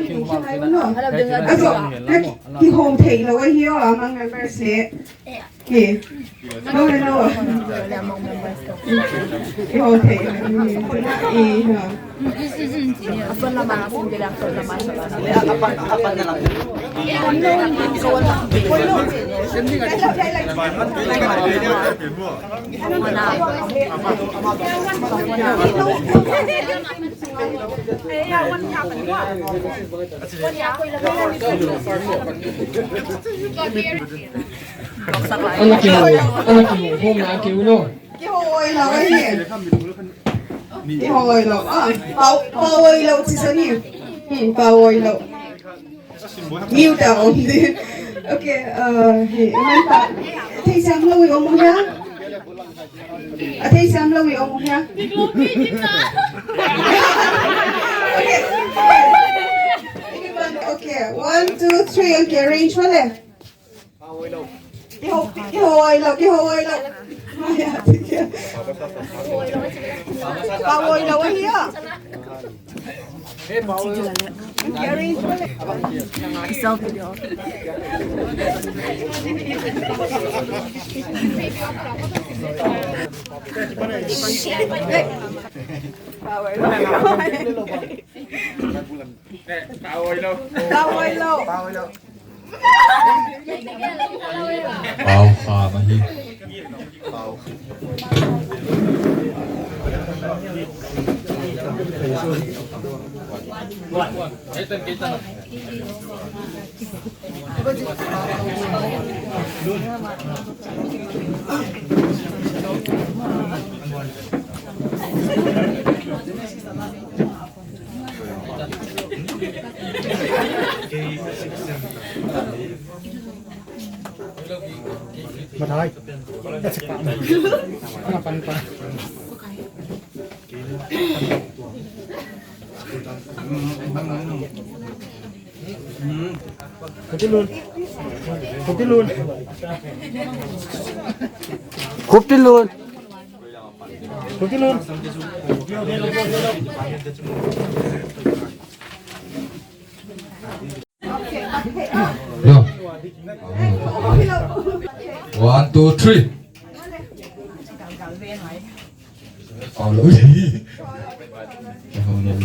Azo, na ki, kihou theilou ahi aw, among members leh. Ki, no, no. Kihou theilou. I, ha. Ana kihou, ana kihou, hom na kihou no. Kihou lou ahi. Kihou lou. Ah, pau, pau lou chi sa ni. Hmm, pau lou. Mute down. Okay, uh, hey, man pa. Theisiam lou i om hia? A theisiam lou i om hia? Okay. Okay, one, two, three, okay, arrange mah le. Kihou, kihou lou, kihou lou. Pau lou ahi aw. Pau lou. Pau kha mah hi. Mathai. Ana pan pan. Khup ding lun. Khup ding lun. Khup ding lun. Khup ding lun. Yo. One, two, three. Pau lou. Pau lou.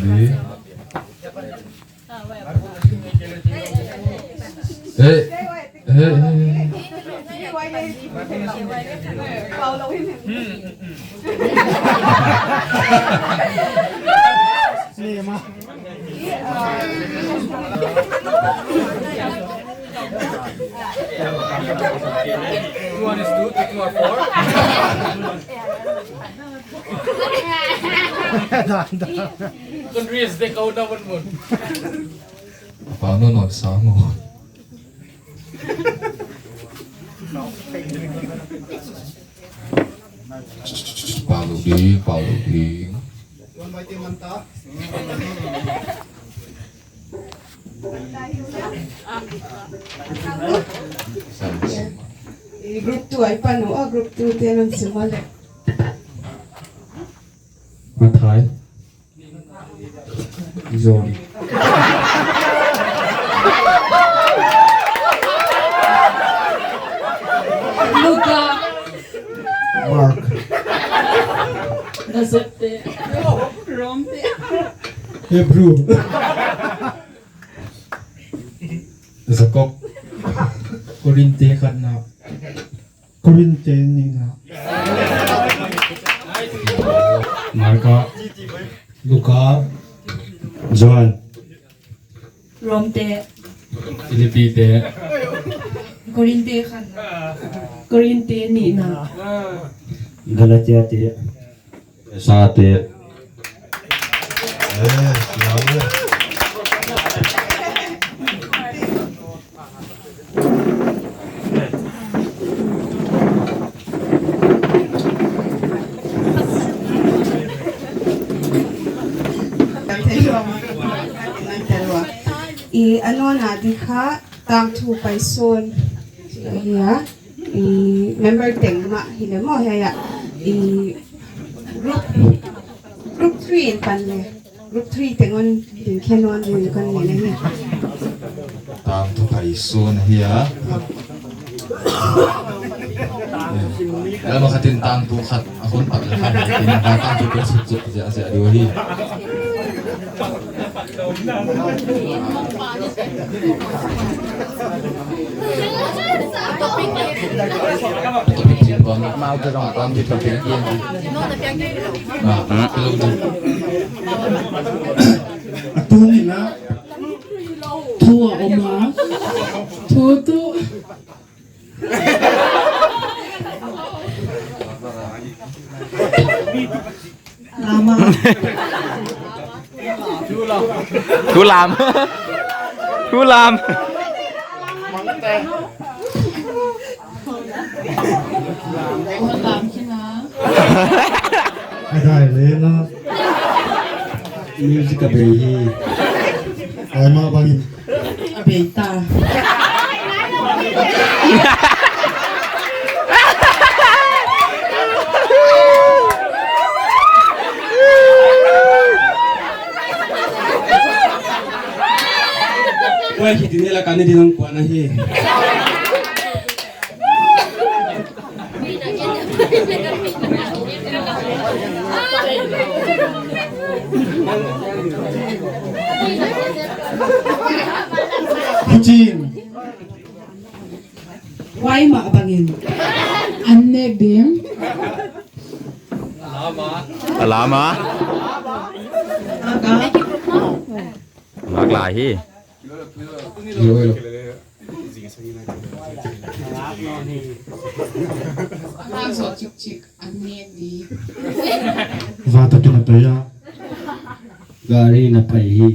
Hey. Hey, hey, hey. Two one is two, two two are four. Kon raise the count na mun mun. Pau no no sa mo. Pau lou ding, pau lou ding. Group two ai pan uh, group two te nan sum le. Mathai. Zoni. Luka. Mark. Nasepte. Romte. Hebrew. Korinte khatna. Korinte nihna. Marka. Luka. Johan. Romte. Filipite. Korinte khatna. Korinte nihna. Galatiate. Efesate. Eh, siam le. I a nunga di kha tangthu paisun. Hia. I member teng mah hi le maw hiai a. I group, group three in pan le. Group three teng un din khen un din kan ni le hi. Tangthu paisun hi a. Lama khatin tangthu khat a hun pat le khat tin ha tangthu paisun suk suk zia zia diu hi. A tu nihna. Thu a om a. Thu tu. Lam a. Thu lam. Thu lam. Lam khin a. A dai le na. Music a bei hi. Ai ma bangin. A bei ta. Kua hi tin la kani din ang kua na hi. Kucing. Huai mah bangin. An nek ding. A lam a. Aka. Ngak lai hi. Lak zo chikchik an nek di. Vata kina paya. Gari na pai hi.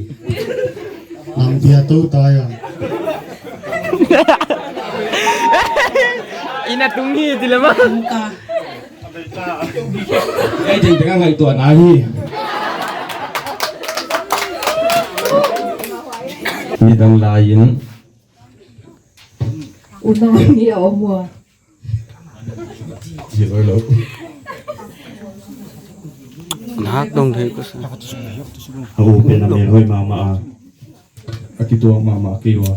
Lampi a tou ta ya. Ina tung hi ti le ma. Tung ta. Ei, jeng tengah ngai tuan ahi. Nidang lain. Unau ni a om ua. Hello, hello. Nak dong thei ko sa. Au, pen a mel hoih mahmah a. A kituak mahmah kei ua.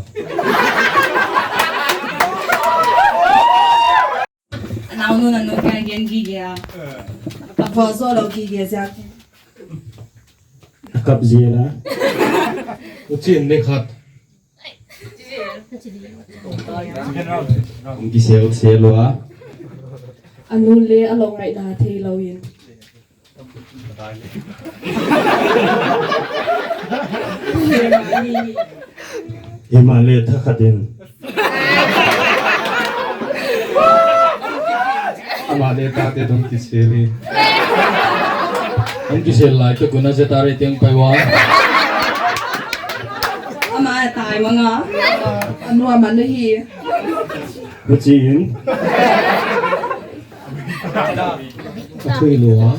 Naunu nanu ka gen gige a. A vualzawl lou gige ziak. A kap zel a. Huchiin ni khat. Hong kiselsel ua. A nu le a lou ngaihna theilou in. Himahleh thakhatin. Amah leh tate dong kisel hi. Hong kisel lai pek un a zetare teng pai ua. Amah a tai mang a. A nu a man hi. Huchiin. A thui lua.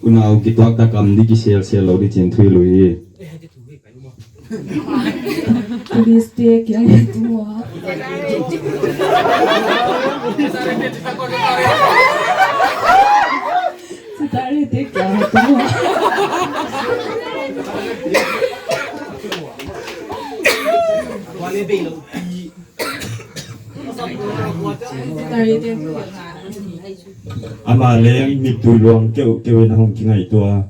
Unau kituak ta kam di kiselsel lou di chin thui lui. Police te kiang tung ua. Secretary te kiang tung ua. Amah leng mittui luang keuhkeuh in a hong kingaihtuah.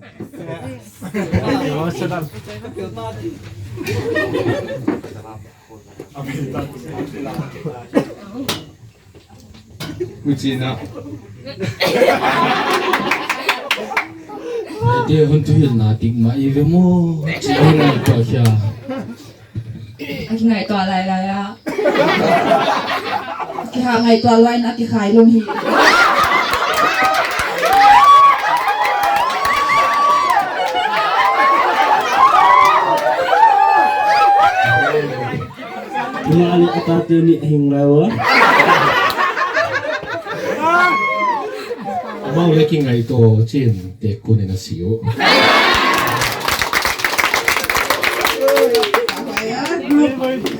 Huchiin a, te hon thuhilhna dik mah i ve maw, chi hon ngaihtuah khia. A kingaihtuah lailai a, kihah ngaihtuah luain a kikhai lum hi. Nia ni a tate ni a hing lai ua. Amau leh kingaihtuah chin te kun in a si uh. Group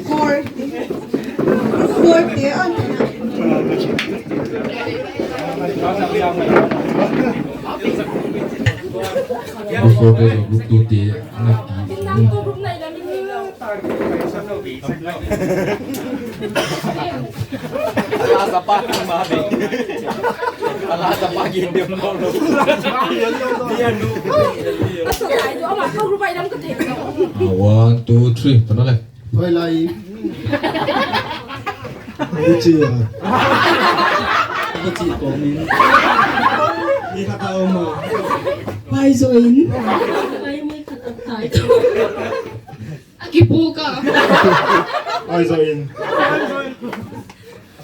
four. Group four te an. Group four te, group two te. One, two, three. Pano le. Hoi lai. Buchi ya. Buchi komin. Ni kata oma. Pai join. Aki buka. Pai join.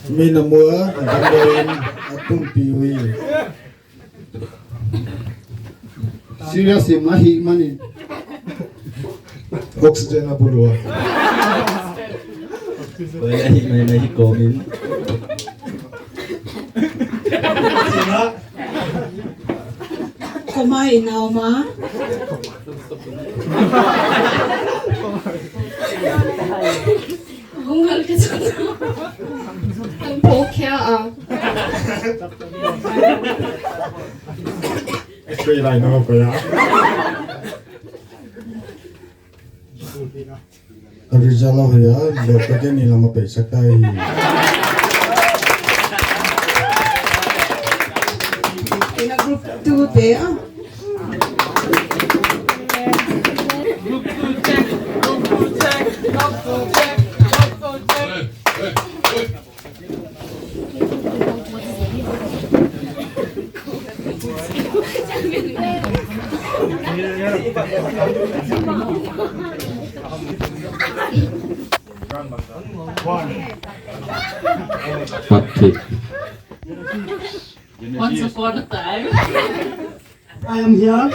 Min a mua, a dang doin, a pumpi ui. Serious i mah hi mani. Oxygen a bulu a. Oi, a hi mai mai hi komin. Koma i nau ma. Hungal ka sa. Ang pokya ah. Straight line na ko ya. Result hoih a, lo ka ke ni lama pei sakai. Ina group two te ah. Patrick. Once upon a time. I am here.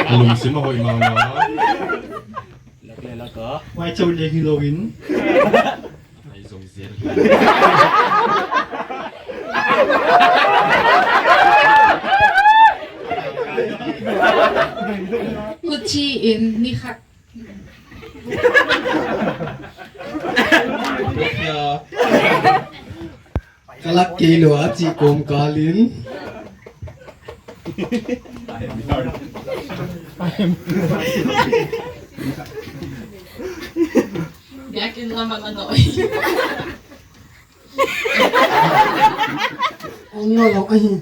Lungsim a hoih mahmah. Lak leh lak a. Huai chauh leng hilou in. Ai zong zel. Huchiin ni khat. Ya. Ka lak kei lou a chih kawmkal in. Biakinn lam ah ka dawi. Ong lo lo ahi.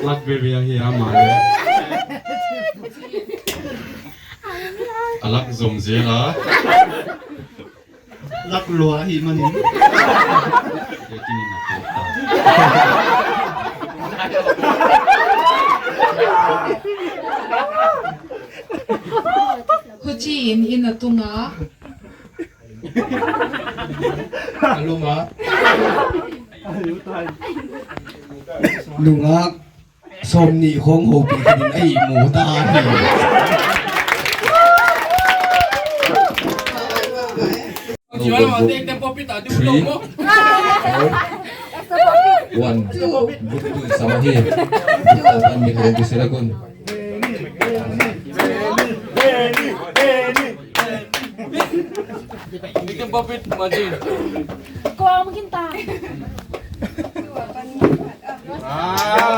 Lak veve ahi a mah leh. A lak zom zel a. Lak lua hi manin. Huchiin inn a tung a. A lum a. Nungak sawmnih khong houpih khat in a ihmu ta hi. Three, four, one. Group two sama hi. Group one mi kong kisira kun. Pop it, Majid. Kau makin tak. Ah.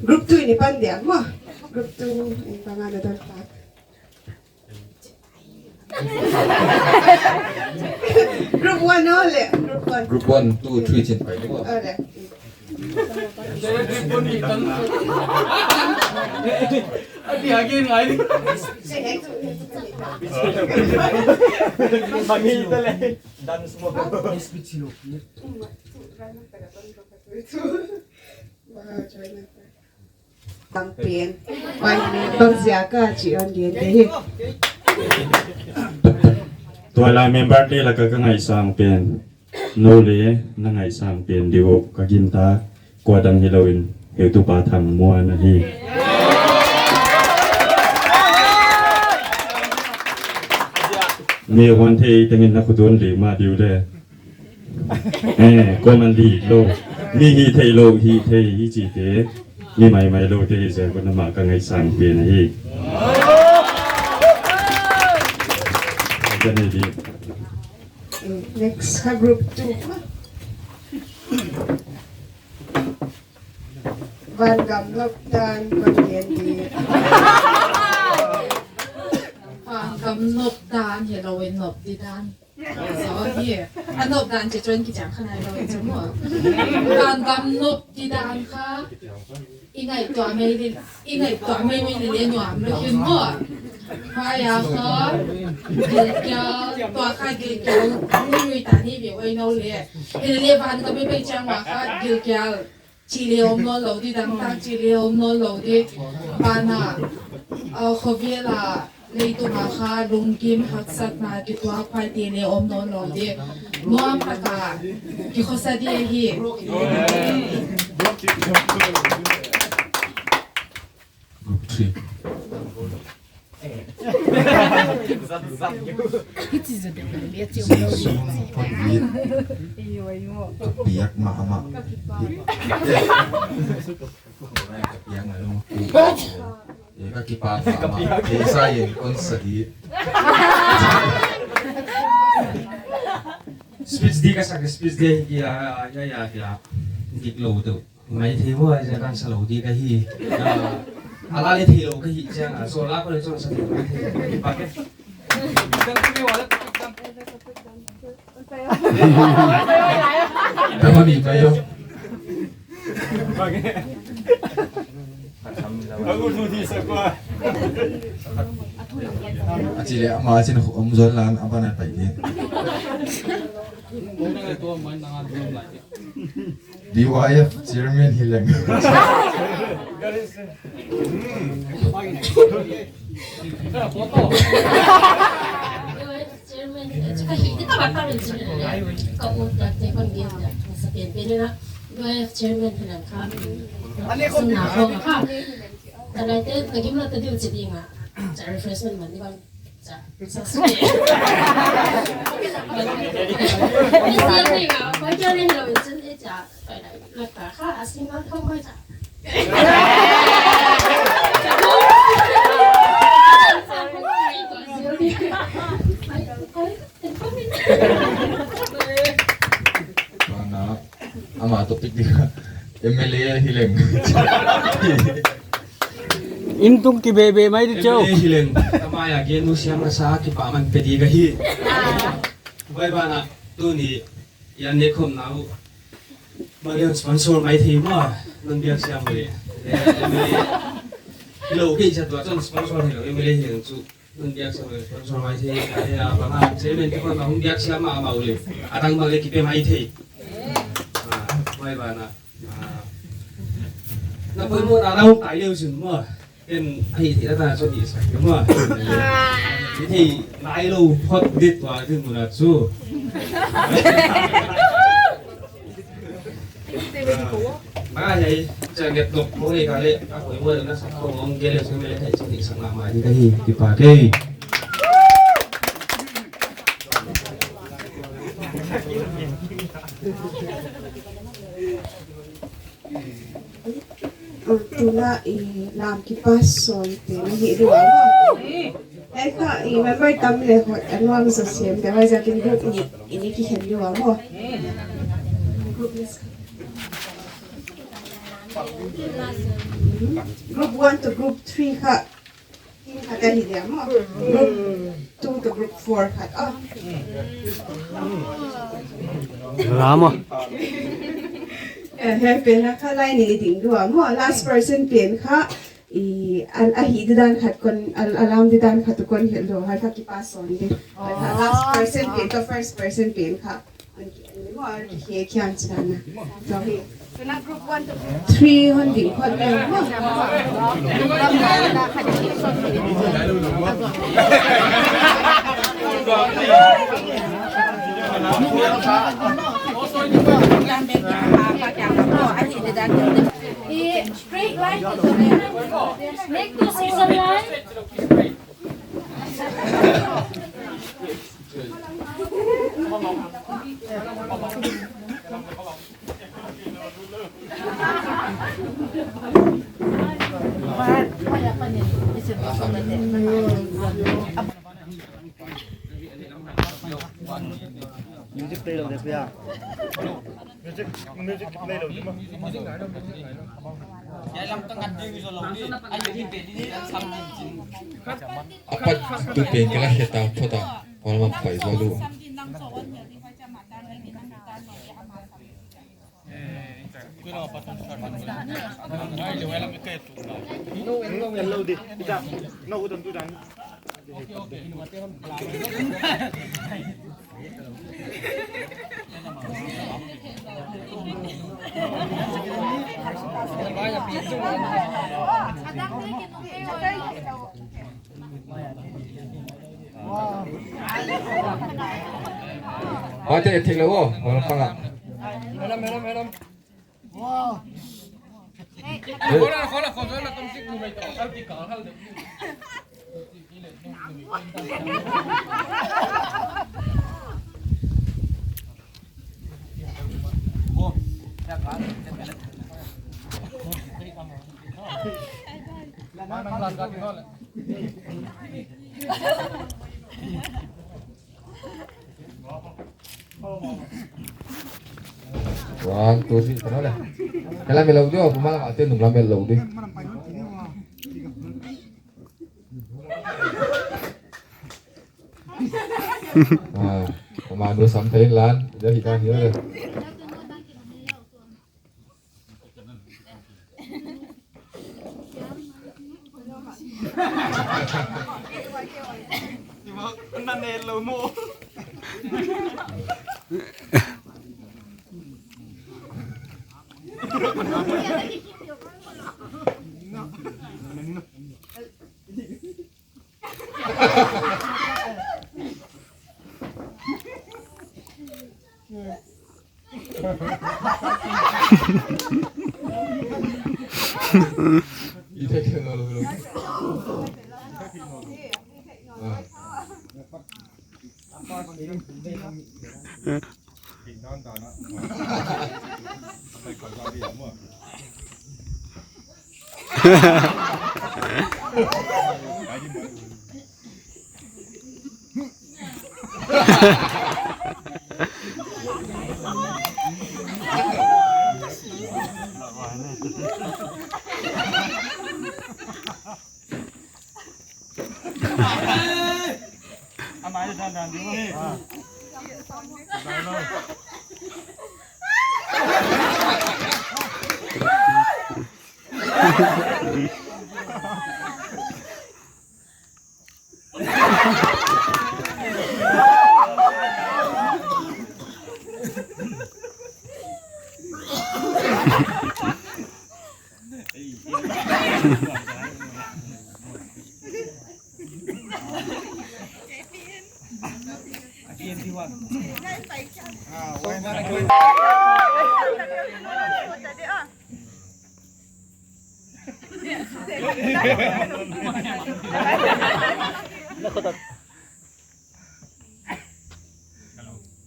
Group two ni pan dia mo. Group two ni pan ada tak. Group one no le, group one. Group one, two, three chin pai mo. Ada. Adi again ngai. Dance mo. Sang pen. Pai, bangziak a chih hon gen te hi. Tuailai member te laka ka ngaihsang pen. Nou le na ngaihsang pen di uh ka gintak, kuadang hilou in, heutupa Thangmuan ahi. Mi hon thei tengin na khut un li ma di uh le. Eh, kuaman di lou. Mi hihtheih lou, hihtheih, hichite. Mi maimailou te hi ziak un amah ka ngaihsang pen ahi. Ka nei di. Next, ka group two. Van gam nop dan, kon gen di. Van gam nop dan, hilou in nop di dan. So, hi. A nop dan chih chon kichang kha nailou in chu mo. Van gam nop di dan kha. I ngaihtuah mai di, i ngaihtuah maimai leh leh nuam lou hi mo. Huai a kha, gilkial, tua kha gilkial, ni nui ta ni veu ai nou le. Hileh van ka pe pe chiang ua kha, gilkial. Chih leh om nawnlou di, dangtak chih leh om nawnlou di. Van a, uh, khovel a, leitung a kha, lungkim haksatna kituak huaite leh om nawnlou di. Nuam taka, kikhosa di ahi. Group three. It is a double. Sisun hon vit. Ka piak mahmah. Ka piak mahmah. Eh, ka kipak mahmah. Eh, sa yen kon sa di. Speech di ka sak, speech di, ya, ya, ya, ya. Dik lou tu. Maithei maw, a ziak a kan sa lou di ka hi. Ah, a la leh theilou ka hi chiang a, so la ko leh chon sa di. Pak e. Ka hon i pai o. Pak e. A chih leh ama chin om zol lan a ban a pai di. D Y F chairman hi leng. Chairman, eh, ka hi, ka ba ka rin chairman. Ka ut dak te kon gen dak, sa pen pen na. D Y F chairman hi leng kha. Ani ko na ko kha. Ka lai te, ka gim la te diu chi ding a. Cha refreshment man ni bang. Cha, sa su. Ni sa ni ga, ba ja ni lo chin e cha. Pai lai, la ka kha, a sing ma ko ma cha. Ama topic di ka M L A hi leng. Intung kibebe mai di chou. M L A hi leng. Ka mai a gen nu siam ka sa kipaman pe di ka hi. Bai bana tuni yan ne khom nau. Malian sponsor maithei maw. Nun biak siam le. M L A. Lo ke sa tua chon sponsor hi lo M L A hi leng chu. Hun biak siam le, sponsor maithei, eh, a bang a, chairman te khong a hun biak siam mahmah uleh. A tang bang leh kipe maithei. Ah, huai bana. Ah. Na poimoh na na hong tai leu sin maw. Ken a hihtheihna ta chon i sak maw. Hihthei nailou phot di tua ding mun a chu. Bang a hiai, chia nget tok mo e ka leh, a poimoh na sak khong ong gel leh sung me leh hiai chih sak mahmah di ka hi, kipak e. I lam kipass sawn te na hi ding uh a maw. Hiai kha i member tam leh hot a nuam zaw siam te huaiziakin group nih i kikhen ding uh a maw. Group one to group three kha team khat ahi dia maw. Group two to group four khat a. Rama. Eh, hiai pen a kha line i ding ding uh a maw. Last person pen kha i, a, a hih didan khat kon, a, a lam didan khat kon hilh lou, hiai kha kipass sawn di. Hiai kha last person pen toh first person pen kha. An ki, an maw, an ki he kian chana. Sorry. Three hon ding khot leh maw. Straight line to the middle. Make two season line. Music play lou de, kuya. Music, music play lou de maw. Apat tu pen kala heta phota, hol ma pai zo lu. Mate, thik lou, hol panga. One, two, three, kena leh. Kena melou di, aku malam ate nung lam melou di. Ah, kemanu sampai lan, jadi kan dia.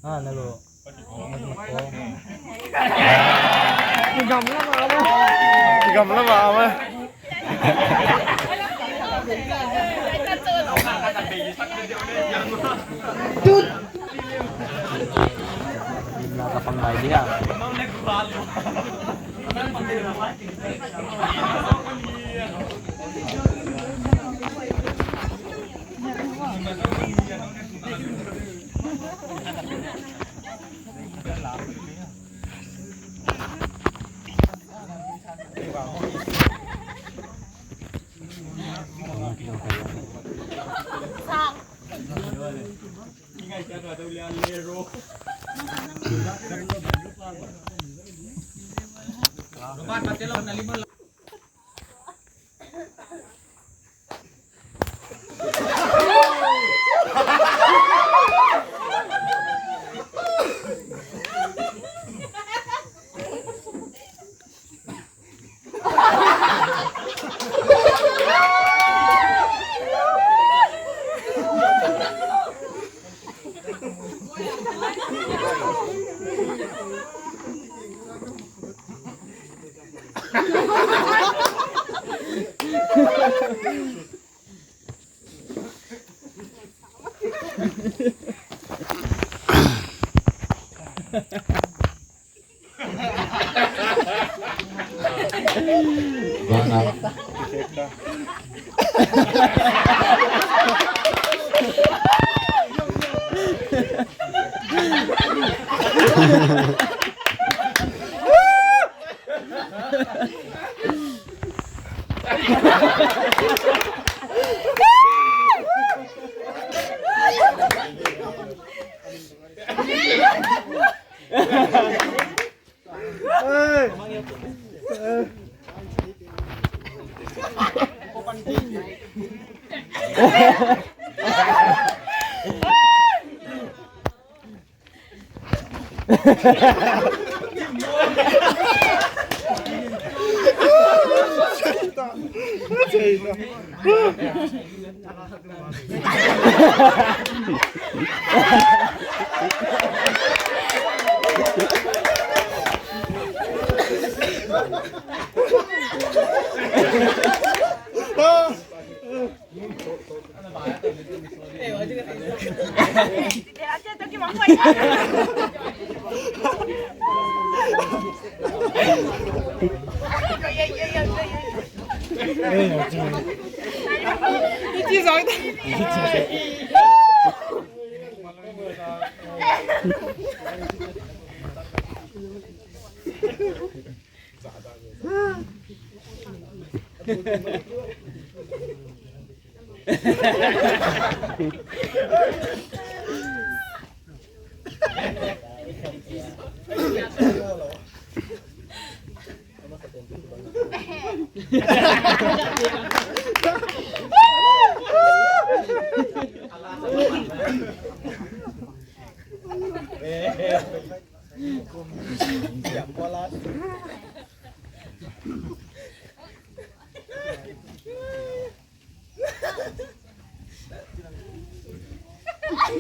Ah, na lo. Gamla mama. Gamla mama. Tut.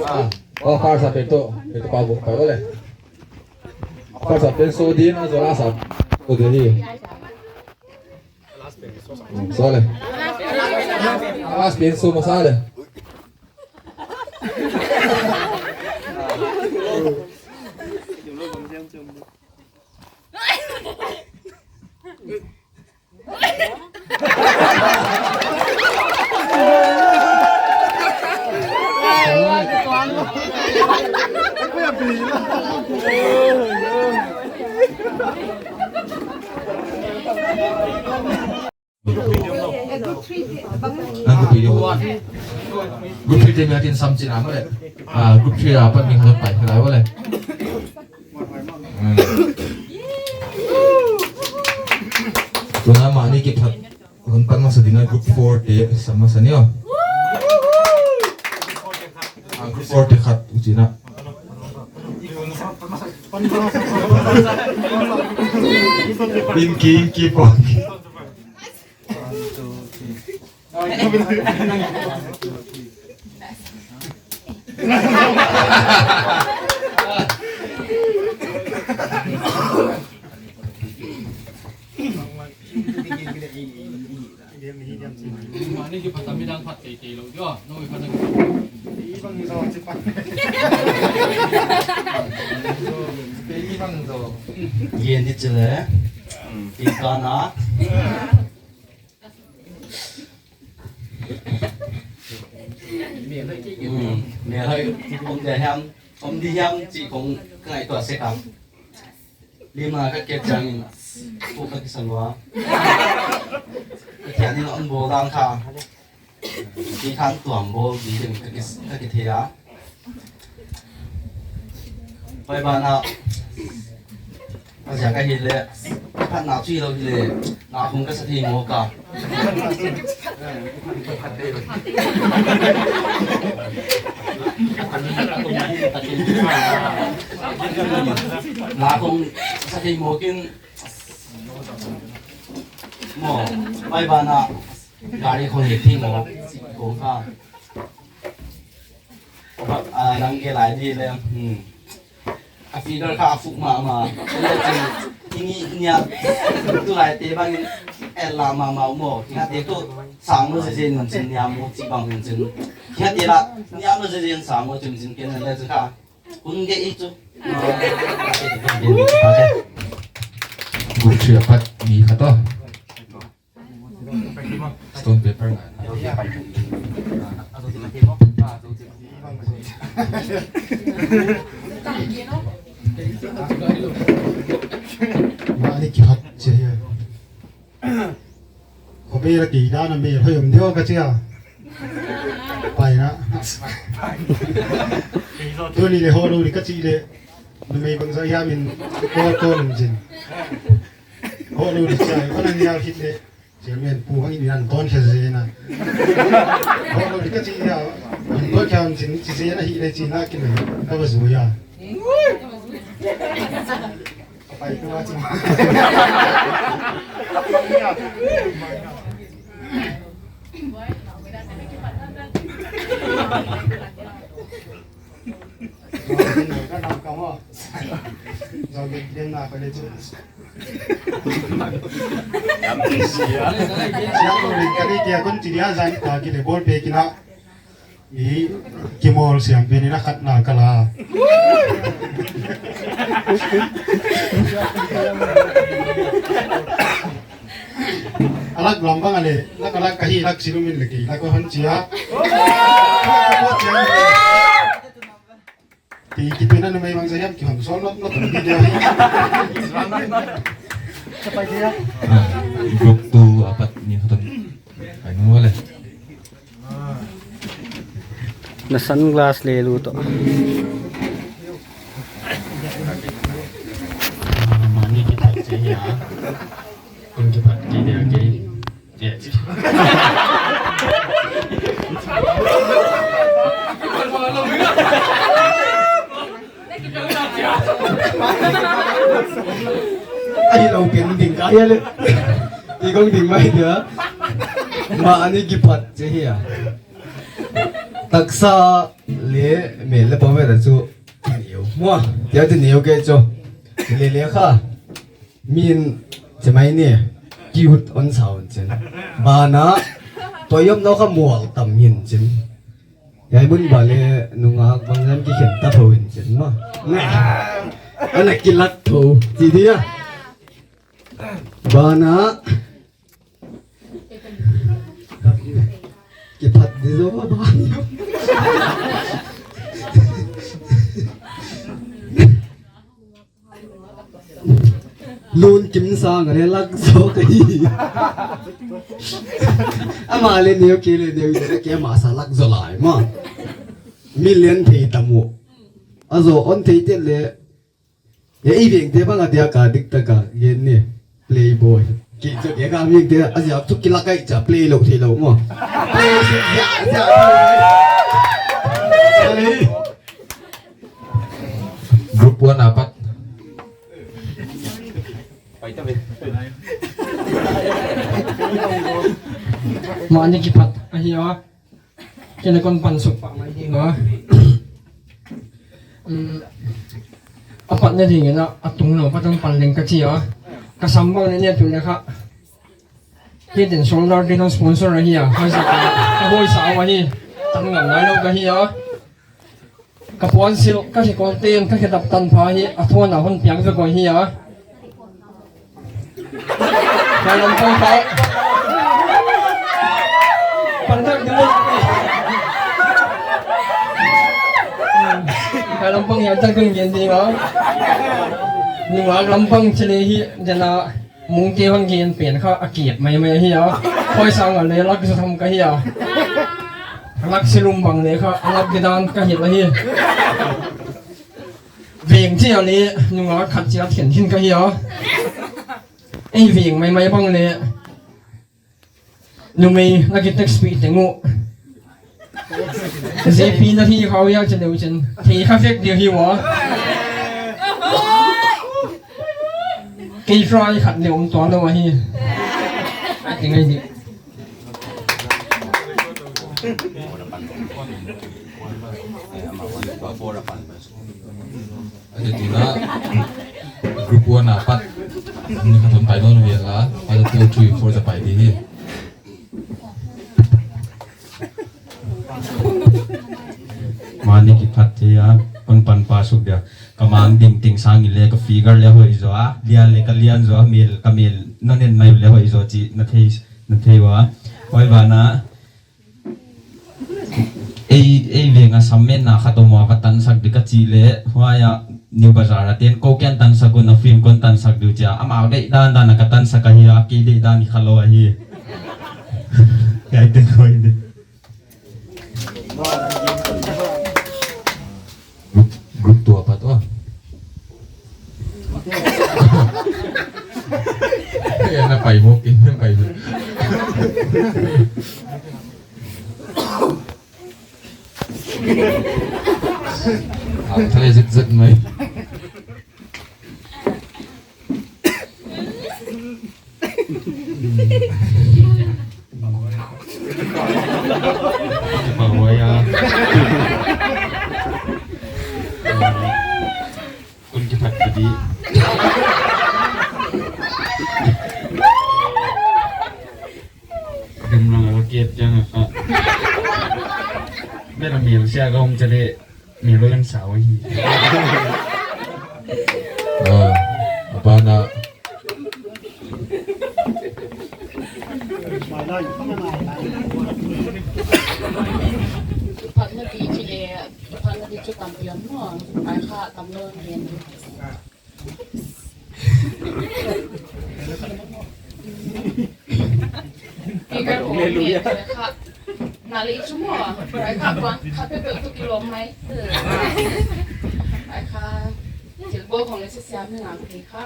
Ah, oh, first a pen toh, pen toh pa buk pa le. First a pen so din a, so last a so din hi. So le. Last pen so masa le. Nang group video. Group video mi atin sam chin a male. Ah, group three apat mi khat pai khat lai wale. Tuna mah ni kiphat hon pan masa ding a group four te sam masa ni o. Ah, group four te khat u china. Inki, inki, pong. Tami dang phat teitei lou dio, no i phat dang. Tei bang zo, tei bang zo. Yen di chile. Tingkana. Hmm, melhoi om dia hiam, om di hiam chih khong ka ngaihtuah sek a. Lim a ka kiat chiangin, ko ka kisa lua. Ka kiat ni la on bo dang kha. Ki khan tuam bo di ding ka kis-, ka kithei a. Pai bana. A ziak ahileh, phat na chui lou hileh, na khong ka sa thei mawk a. Na khong sa thei mawk in, maw, pai bana, gari khong hek thei mawk, khong kha. Ah, nang ke lai di le, hmm. A figure kha a fuk mahmah. Ini, ini a, tu lai te bang in, el la mahmah mo. Kia te tu, sang mo se zen mun sin nia mo chi bang mun sin. Kia te la, nia mo se zen sang mo chim sin ken le chu kha. Kun ge i chu. Group three apat ni kha to. Stone paper nga. Mah ni kiphat che. Khopi la ki dan a melhoi om dio ka chi a. Pai na. Tuni le hoh lou di ka chi le. Numei bangzah hiam in ko ko nung jin. Hoh lou di chi a. Ko nang yau hit le. Chairman pu hang in an ton khe zen a. Hoh lou di ka chi a. An ton khe an chin chi zen a hi le chi na ki le. Ka ba zui a. Ka pai ka ba chi. Ka nam ka mo. Zau bek den na ka le chu. Siang lo ni ka ni kia kon chi dia zan ka ki le ball pe ki na. I ki mol siam pe ni na khat na ka la. A lak lam bang a le, lak a lak ka hi lak silumin le ki, lak a hon chia. Ti ki pena numei bangzah hiam ki hon sol not not di dia. Ah, group two apat ni khatam. Ai nu le. Na sunglass le lu to. Ah, mani ki tak che ya. Kun ki phat di dia ke. Ai lo pen ding ka ya le. I kong ding mai dia. Mah ni ki phat che hia. Taksa le mel le pawm ve ta chu. Neu. Mua. Tia ti neu ke cho. Le le kha. Min chemai ni cute on sound chen. Bana toyom no kha mual tam min chen. Yai mun ba le nungak bang lam ki khen ta tho in chen ma. Ana ki lak tho ti dia. Bana ki phat di zo ba. Lun kim sang re lak zo ka hi. Ama le neu ke le neu le ke ma sa lak zo lai ma. Million thei tamu. A zo on thei te le. Ya i veng te bang a dia ka dik ta ka gen ni. Playboy. Ki zo dia ka veng te a ziak tu ki la kai cha play lo thei lo ma. Play si ya ya. Group one apat. Mani ki phat ahi a. Kena kon pan suk pa mai ding a. Um, apat na ding ina atung lo patang pan leng ka chi a. Ka sambang ne ne tu ne kha. Head and Shoulder te hon sponsor ahi a. Huai sa ka, ka huai sa ahi. Tan ngam nai lou ka hi a. Ka puan silh, ka khe kol ten, ka khe dap tanpha hi, a thuan a hon piang vek uh ahi a. Ka lam pang ka. Pan tak ding. Ka lam pang ya tak ding gen ding a. Nungak lam pang chile hi, jana. Mungte hon gen pen kha a kep maimai ahi a. Huai sang a le lak zaw tham ka hi a. Lak silum bang le kha a lak di dan ka hilh ahi. Veng chi a le nungak khat chia thian hin ka hi a. Ei veng maimai bang le numei na ki text pi teng uh. J P na hi khau ya chen deuh chen. Thei kha vek dia hi wa. Kei fry khat le um tuan lou ahi. Ti ngai di. Ate tuna group one apat ni khat hon pai nawn uh hi a, ate two, three, four te pai di hi. Mani kiphat thei a, kon pan pa suk dia. Ka mang ding ting sang in le ka figure le hoih zaw a, lian le ka lian zaw a, mel ka mel na nen mai le hoih zaw chih na thei, na thei ua. Huai ban ah, ei, ei veng a sam metna khat om ua ka tansak di ka chih leh, huai a New Bazar a ten kou kiang tansak un a film kon tansak di uh chia. Amau deih dan dan a ka tansak ahi a, kei deih dan hi kha lou ahi. Ngai te koi di. Group, group two apat ua. Ya, na pai mawk in, na pai mawk. Ang thai zit zit mai. Kipak huai a. Kun kipak tadi. Dem lang a kiat jang a kha. Bera mil sia ka hong chale. Ni lo yang sawa hi. Ah, apa na? Kipak na di chile, kipak na di chu tam pion mo. Ai kha tam lo ngen. Figure khong ni kha. Na le chu mo. Ai kha kuan kha pe pe tu kilom mai. Ai kha. Thil bawl khong le siam ni ngang pe kha.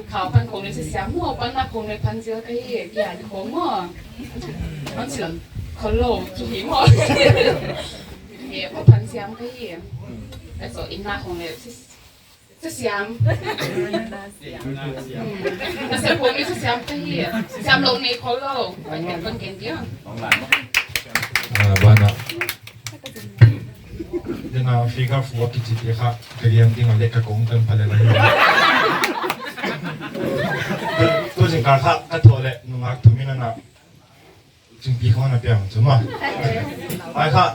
Kha pan khong le siam mo, pan na khong le pan zel ka hi, kia ni khong mo. Pan sil khong lo ki hi mo. He, pan siam ka hi. Ai so in na khong le Sa siam. Sa siam. Hmm. Sa siam khong ni sa siam ka hi. Sa siam lou ni khong lou. Ai, kon ken dia. Ah, bana. Dena figure four kichi te kha, ka liam ding a le ka kong tan pale lai. Tu zingkal kha, ka tho le, nungak thum in ana. Chingpi khong na piang chu ma. Ai kha.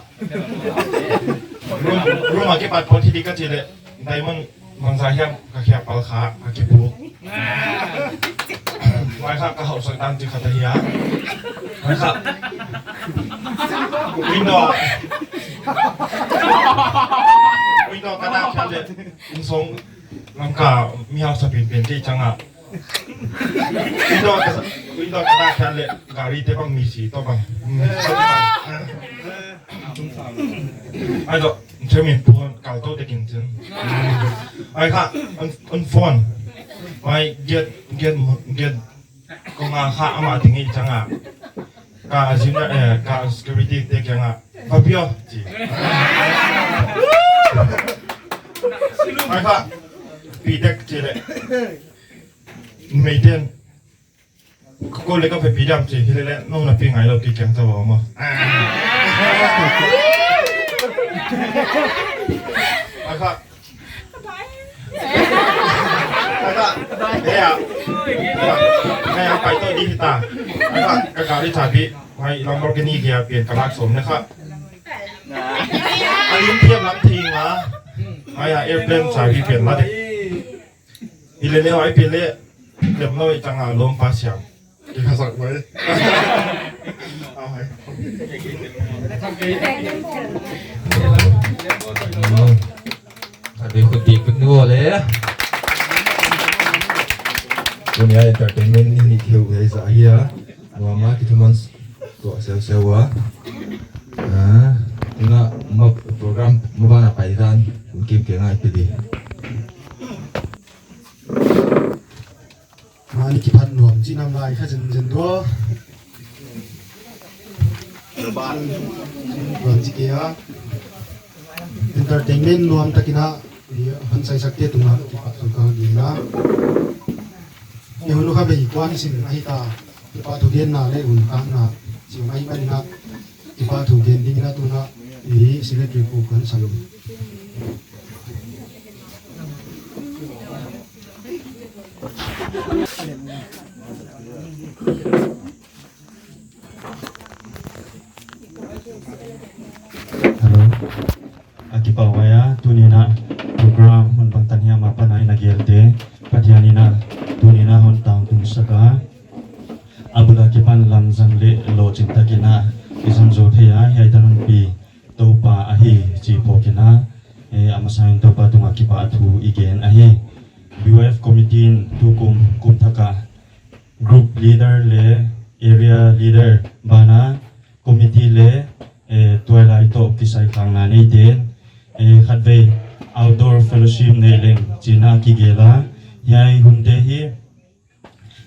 Room, room a kipat pawt hi di ka chi le. Diamond mangza hiam ka khia pal kha, ka kipu. Ai kha ka hausak dan chi kha ta hia. Ai kha. Window. Window ka na khia le. Insong lam ka mi hausa pin pin ti changa. Window ka, window ka dah khian le gari te bang mi si to bang. Ai do, chemin phone kal to te kin chen. Ai kha, an, an phone. Ai get, get, get. Kong a kha ama ting i changa. Ka zin, eh, ka security te kianga. Papio, chi. Ai kha, pi dek chi le. Meiten. Ko le ka pe pi dam chi, hi le le, no na pi ngai lou ki kiang ta wa ma. Ai kha. Ka, eh, ah. Ka, eh, ah, pai to di kita. Ka, ka gari chabi. Mai Lamborghini dia pian ka lak som na kha. A lim thiam lam thing a. Mai a airplane chabi pian la de. Ile le ai pian le. Lem lo i chang a lom pa siam. Ki ka sak mai. Au hai. Khat vei khut dik put nu le. Tuni a entertainment ni ni theu hei za hia. Nuam a kithuman tuah seuh seuh a. Ah, tuna ma program ma bana pai dan. Kim ke ngai pidi. Mani kiphat nuam chi nam lai kha zen zen tua. Nuam chi ke a. Entertainment nuam takin a, i hon saisakte tungah kipahthu ka ngeina. I hun kha bei kuan sin ahi ta. Kipahthu genna le hun khakna. Chi mai mai na. Kipahthu gen ding na tuna. I secretary pu kan salu. Hello. A kipahhuai a, tuni in a program hun bangtan hiam a pan a i na gelte, Pathian in a tuni in a hon tangtung sak a. A bul a kipan lamzang leh lohching takin a i zang zou thei a, hiai tan hon pi Toupa ahi chi phawk in a, eh, a masa in Toupa tungah kipahthu i gen ahi. B Y F committee in tukum kum thak a group leader leh area leader banah committee leh, eh, tuailai toh kisai khakna neite, eh, khatvei outdoor fellowship nei leng chi'n a kigel a, hiai hunte hi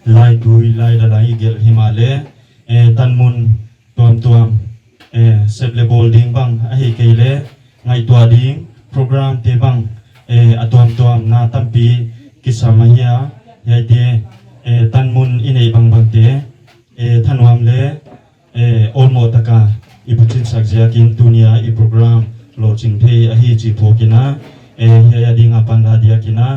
laitui lailai i gelh himahleh, eh, tanmun tuamtuam, eh, sep leh bawl ding bang ahihkeileh ngaihtuah ding program te bang, eh, a tuamtuamna tampi kisam ahi a, hiaite, eh, tanmun i neih bangbangte, eh, thanuam leh, eh, awlmoh taka i buchin sak ziakin tuni a i program lohching thei ahi chi phawk in a, eh, hiai a ding a panla diakin a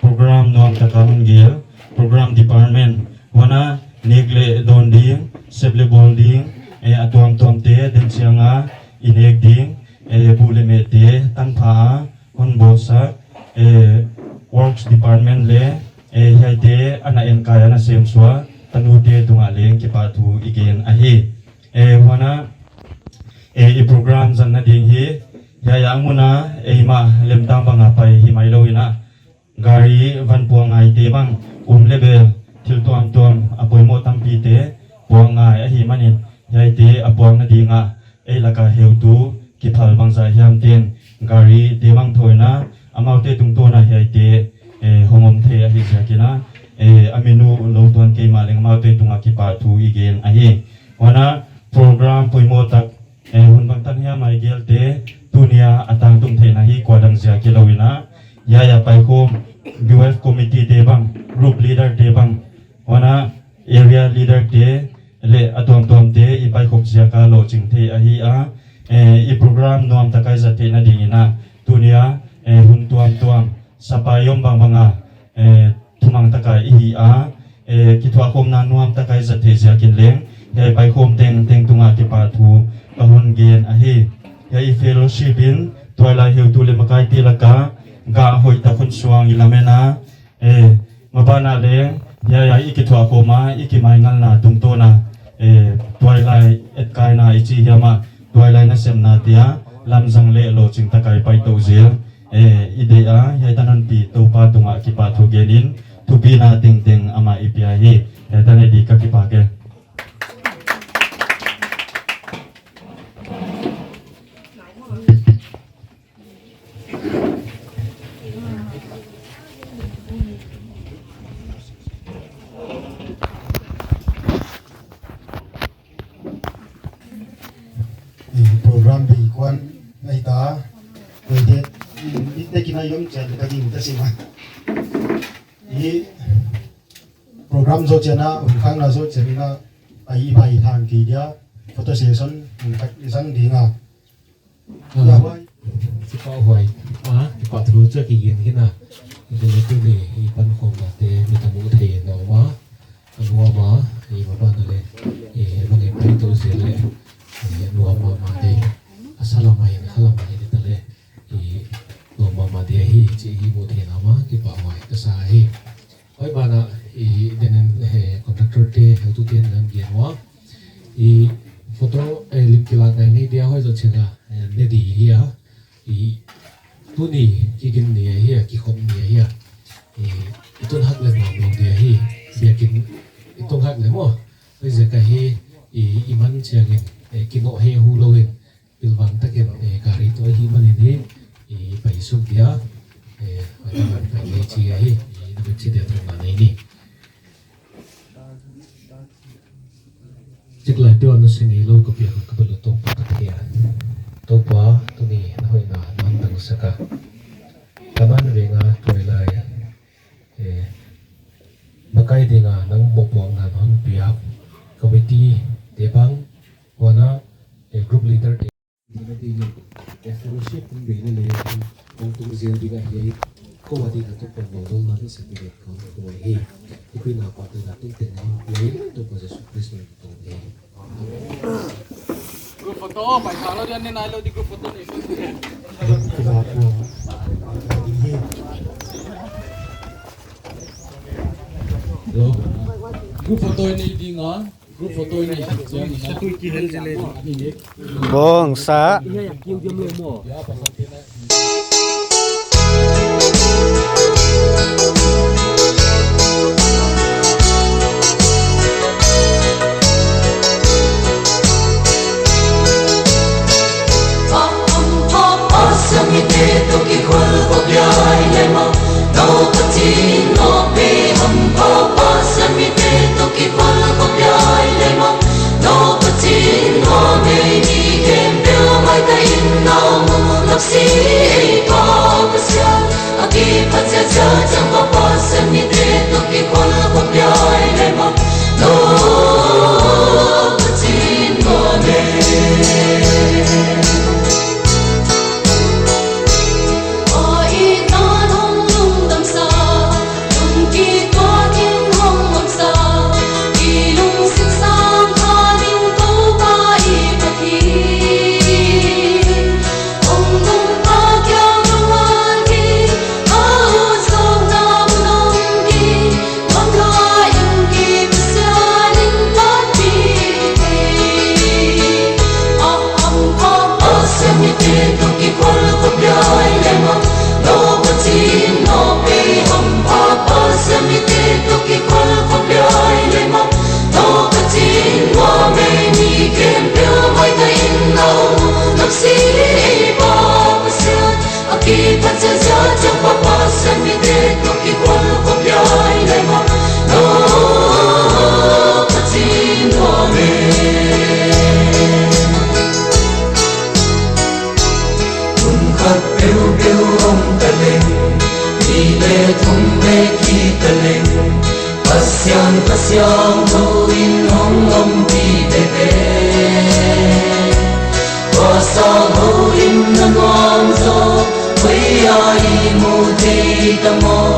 program nuam taka hon gel, program department huan a nek leh dawn ding, sep leh bawl ding, eh, a tuamtuamte den chiang a i nek ding, eh, buh leh mehte tanpha a hon bawlsak, eh, works department leh, eh, hiaite ana enkai ana semsuah tanute tungah leng kipahthu i gen ahi. Eh, huan a, eh, i program zanna ding hi, hiai a mun a, eh, eimah lemtang bang a pai hi mai lou in a, gari van puang ngaite bang, um leh bel, thil tuamtuam a poimoh tampite puang ngai ahihmanin, hiaite a puangna ding a, ei laka heutu kiphal bangzah hiam ten gari te bang thoina, amaute tungtawn a hiaite, eh, hong om thei ahi ziakin a, eh, a min uh lou tuan kei mah leng amaute tungah kipahthu i gen ahi. Huan a program poimoh tak, eh, hun bangtan hiam a i gelte, tuni a a tangtung theihna hi kuadang ziak hilou in a, hiai a paikhawm B Y F committee te bang, group leader te bang, huan a area leader te leh a tuamtuamte i paikhop ziak a lohching thei ahi a, eh, i program nuam taka i zat theihna ding in a, tuni a, eh, hun tuamtuam, sapai om bangbang a, eh, thumang taka i hi a, eh, kithuahkhawmna nuam taka i zat theih ziakin leng, hiai paikhawm tengteng tungah kipahthu ka hon gen ahi. Hiai i fellowship in tuailai heutu leh makaite laka gah hoihtak hun suang i lamen a, eh, maban ah leng, hiai a i kithuahkhawm a, i kimaingalna tungtawn a, eh, tuailai etkaina i chi hiam a, tuailai nasemnate a lamzang leh lohching taka i pai tou zel, eh, i deih a, hiai tan hon pi Toupa tungah kipahthu gen in, thupina tengteng amah i pia hi, hiai tan i di ka kipak e. Program bei kuan ngai ta. Koi te, i te kina yom chen ka ding ta sima. I program zoh chiang a, hun khakna zoh chiang in a, pai pai thang kei dia, photo session, hun khat i zang ding a. Ah, ya, huai. Kipahhuai. Ah, kipahthu chu kigen khin a. Tuni i pankhawmnate mi tam uh thei in a om a, a nuam a, i ma ban le, i bang i pai tou zel le, i nuam mahmah di. A sa lam a hin, kha lam a hin i ta le, i nuam mahmah di ahi, chih i mu theihna mah kipahhuai ka sa hi. Huai banah, i den in, eh, contractor te, heutu te nan gen ua. I photo, eh, lim kilak ngai ngei dia huai zoh chiang a, eh, ne di hi a. I tuni kikin ni ahi a, kikhop ni ahi a. I, i tun hak le nuam lou di ahi. Biakin i tun hak le maw. Huaiziak ahi, i, i man chiangin, eh, kinoh he hu lou in. Pilvang takin, eh, gari toh ahih manin hi, i pai suk dia, eh, a taman pai le chi ahi, i na bep chi dia thong na nei ni. Chik lai peuh a na sing i lou ka piak ka bel Toupa ka thei a. Toupa, tuni na hoihna nan tang sak a. Taman veng a tuailai, eh, makai ding a nang mohpuakna hon piak. Committee te bang, huan a, eh, group leader te. Dina dingin, eh, fellowship hong bei leh leh, hong tung zel ding ahi, kou a ding a Toupa'n vualzawlna hon sak dingin ka hon ko hi. Thupi na pa te na tung te na hon pia hi, Toupa Jesu Khrist min in ka hon ko hi. Group photo, pai sa lo dian ne nai lo di group photo ni. Group photo. Hello. Group photo ni ding a. Bawng sa. Kipal khop lai leh maw, nou Pathian nuam ei, ni khempeuh maitai in na om uh, na si ei Pa Pasian. A kiphat chiat chiat chiang Pa Pasian, mite toh kipal khop lai leh maw, nou Pathian nuam ei. A kiphat chiat chiat chiang Pa Pasian, mite toh kipal khop lai leh maw, nou Pathian nuam ei. Kum khat peuhpeuh om ta leng, nih leh thum leh kik ta leng, Pasian, Pasian, kou in hong ompih veve. Tua sang houlimna nuam zaw, koi a i mu thei ta maw,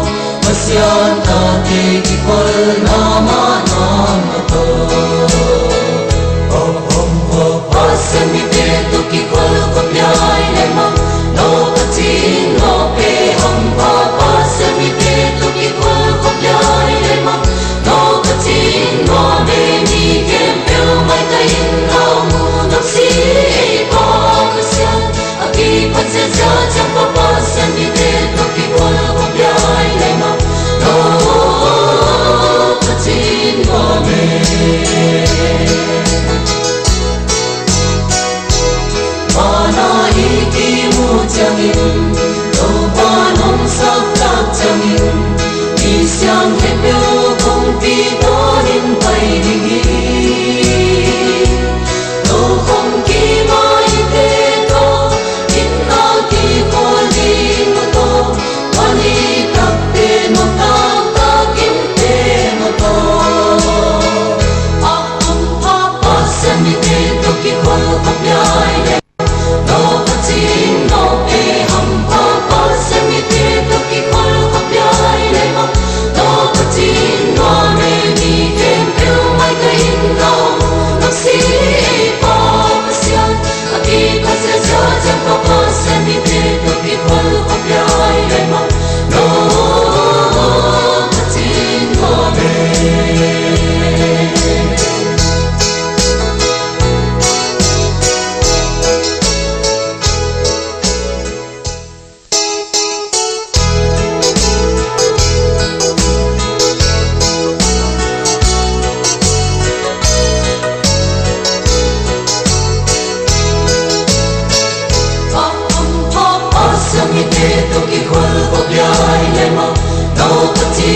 Pasian tate kipalna mahmah toh. Hom hom Pa Pasian, mite toh kipal khop lai leh maw, nou Pathian nuam ei. Hom hom Pa Pasian, mite toh kipal khop lai leh maw, nou Pathian nuam ei. Ni khempeuh maitai in na om uh, na si ei Pa Pasian. A kiphat chiat chiat chiang Pa Pasian, mite toh kipal khop lai leh maw, nou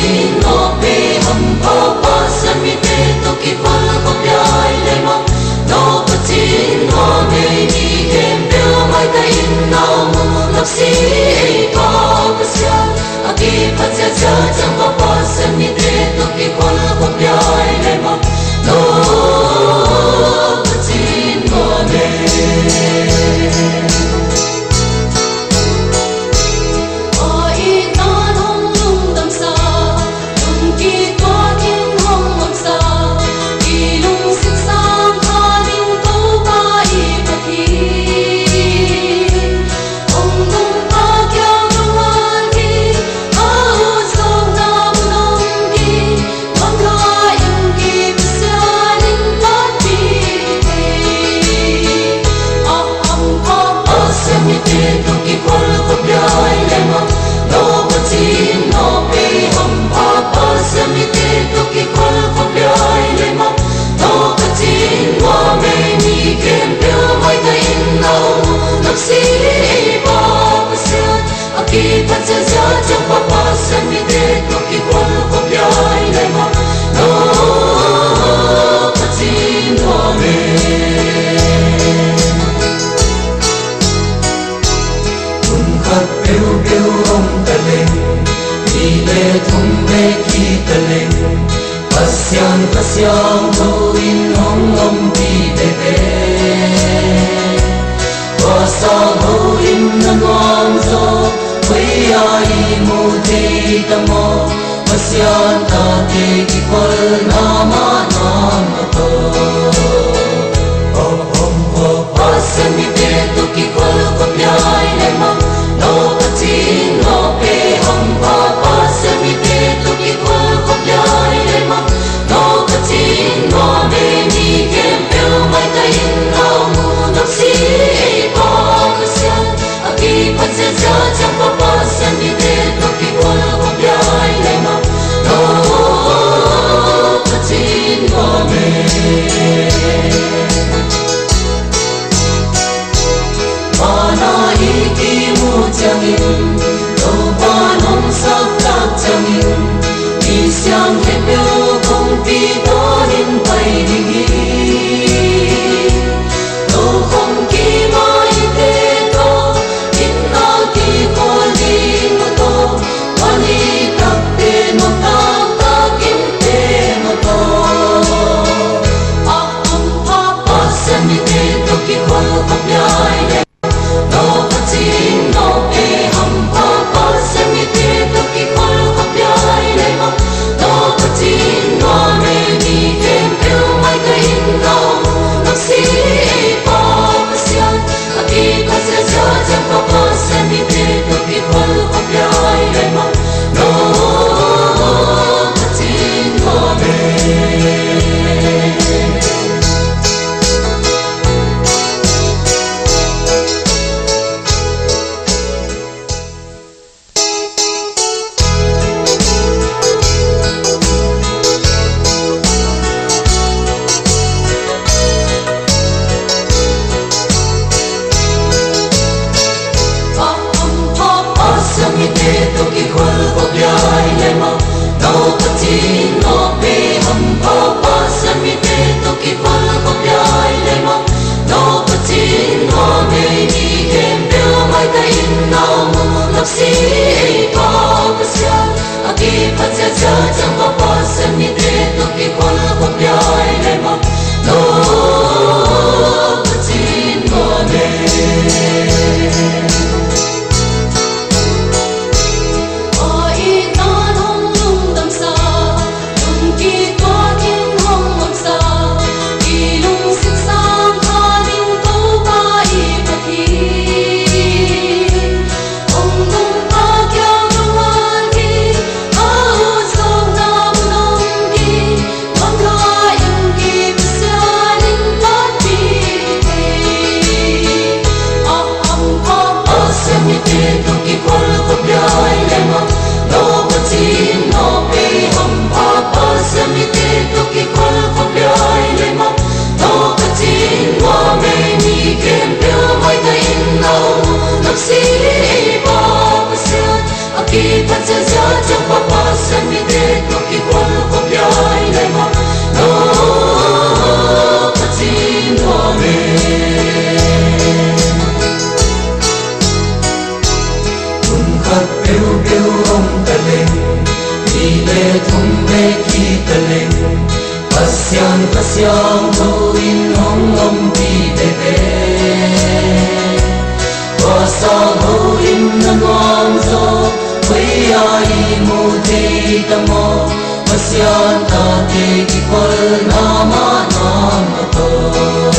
Nope hampha Pasian mite toh kikholkhop lai leh maw, nou Pathian nuam ei, mi khempeuh maitai in na om un, na si ei Pa Pasian. A kiphat ziahziah chiang Pa Pasian mite toh kikholkhop lai leh maw, nou Pathian nuam ei. Pasian mite toh kikholkhop lai leh maw, nou Pathian nuam ei. Hampha Pasian mite toh kikholkhop lai leh maw, nou Pathian nuam ei, mi khempeuh maitai in na om un, na si ei Pa Pasian. A kiphat ziahziah chiang Pa Pasian mite toh kikholkhop lai leh maw, nou Pathian nuam ei. Hun khat peuhpeuh om ta leng, nih leh thum leh guk ta leng, Pasian Kha Siangthou in hong ompih veve. Kha Siangthou in na nuam zaw, koi a i mu thei ta maw, Pasian tate kikholna mahmah toh. Hampha Pasian mite toh kikholkhop lai leh maw, nou Pathian nuam ei. Hampha Pasian mite toh kikholkhop lai leh maw, nou Pathian nuam ei, mi khempeuh maitai in na om un, na si ei Pa Pasian. A kiphat ziahziah chiang Pa Pasian mite toh kikholkhop lai leh maw, nou Pathian nuam ei. Van a i kimu chiangin, Toupa'n hon sak tak chiangin, mi siam khempeuh kongpi tawn in pai ding hi. Tou kongpi mai te toh, in a kikhawl ding toh, van i tak te nou taktak in te nou toh. Hampha Pasian mite toh kikholkhop lai leh maw, nou Pathian nuam ei. Hampha Pasian mite toh kikholkhop lai leh maw, nou Pathian nuam ei, mi khempeuh maitai in na om un, na si ei Pa Pasian. A kiphat ziahziah chiang Pa Pasian mite toh kikholkhop lai leh maw, nou Pathian nuam ei. Hampha Pasian mite toh kikholkhop lai leh maw, nou Pathian nuam ei. Hampha Pasian mite toh kikholkhop lai leh maw, nou Pathian nuam ei, mi khempeuh maitai in na om un, na si ei Pa Pasian. A kiphat ziahziah chiang Pa Pasian mite toh kikholkhop lai leh maw, nou Pathian nuam ei. Pasian mite toh kikholkhop lai leh maw, nou Pathian nuam ei. Hampha Pasian mite toh kikholkhop lai leh maw, nou Pathian nuam ei, mi khempeuh maitai in na om un, na si ei Pa Pasian. A kiphat ziahziah chiang Pa Pasian mite Siangthou in hong ompih veve. Tua sang houlimna nuam zaw, koi a i mu thei ta maw? Pasian tate kikholna mahmah toh.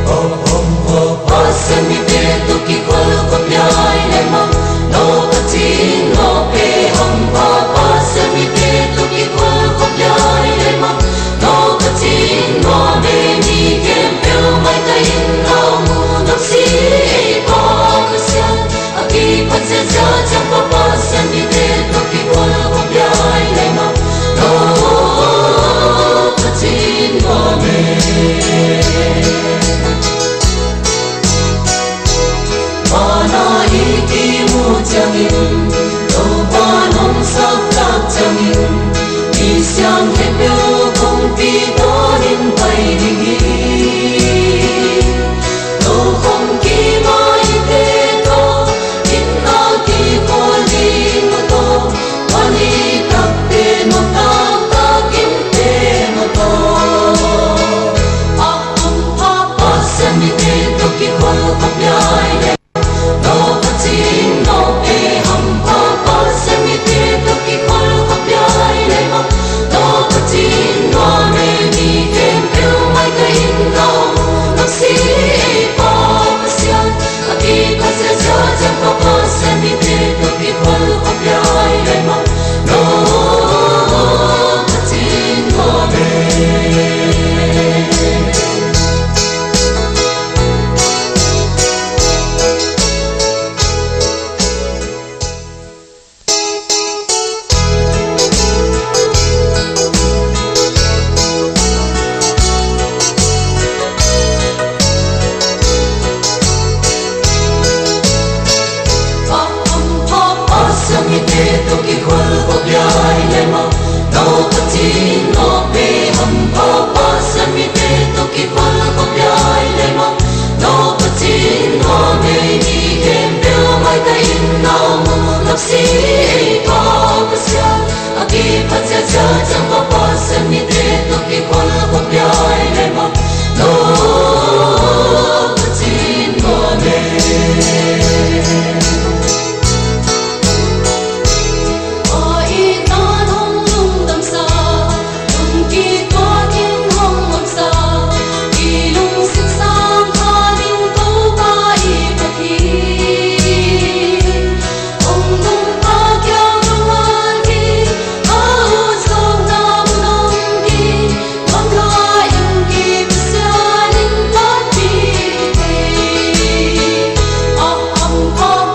Hong, hong, hong, Pasian mite toh kikhol khop lai le maw? Nou Pathian nou pe hong pha, Pasian mite toh kikhol khop lai le maw? Nou Pathian nou pe mi khempeuh maitai in na om u, nou si ei Pa Pasian. A kiphat ziahziah chiang Pa Pasian mite toh kikhol khop lai le maw? Nou Pathian nou pe. Mana i kimu chiangin, Toupa'n hong saptuak chiangin, mi siang khempeuh kongpi tawnin pai ding hi. Nou kong kimai te toh, in a kikhol ding toh, tua ni takte nou taktak in te nou toh. A hong pha Pasian mite toh kikhol khop lai le maw? Nou Pathian nou pe hong pha, Pasian mite toh kikhol khop lai le maw? Nou Pathian nou pe mi khempeuh maitai in na om u, nou si ei Pa Pasian. A kiphat ziahziah chiang Pa Pasian mite toh kikhol khop lai le maw? Nou Pathian nou pe. Pasian mite toh kikhol khop lai le maw? Nou Pathian nou pe hong pha, Pasian mite toh kikhol khop lai le maw? Nou Pathian nou pe mi khempeuh maitai in na om u, nou si ei Pa Pasian. A kiphat ziahziah chiang Pa Pasian mite toh kikhol khop lai le maw? Nou Pathian nou pe. Aw i tan hong lungdam sa, lungkituak in hong om sa, i lungsim sang kha ding Toupa i Pathian. Hong lungpa kiang lungwan ki, a ut sawkna mun om ki,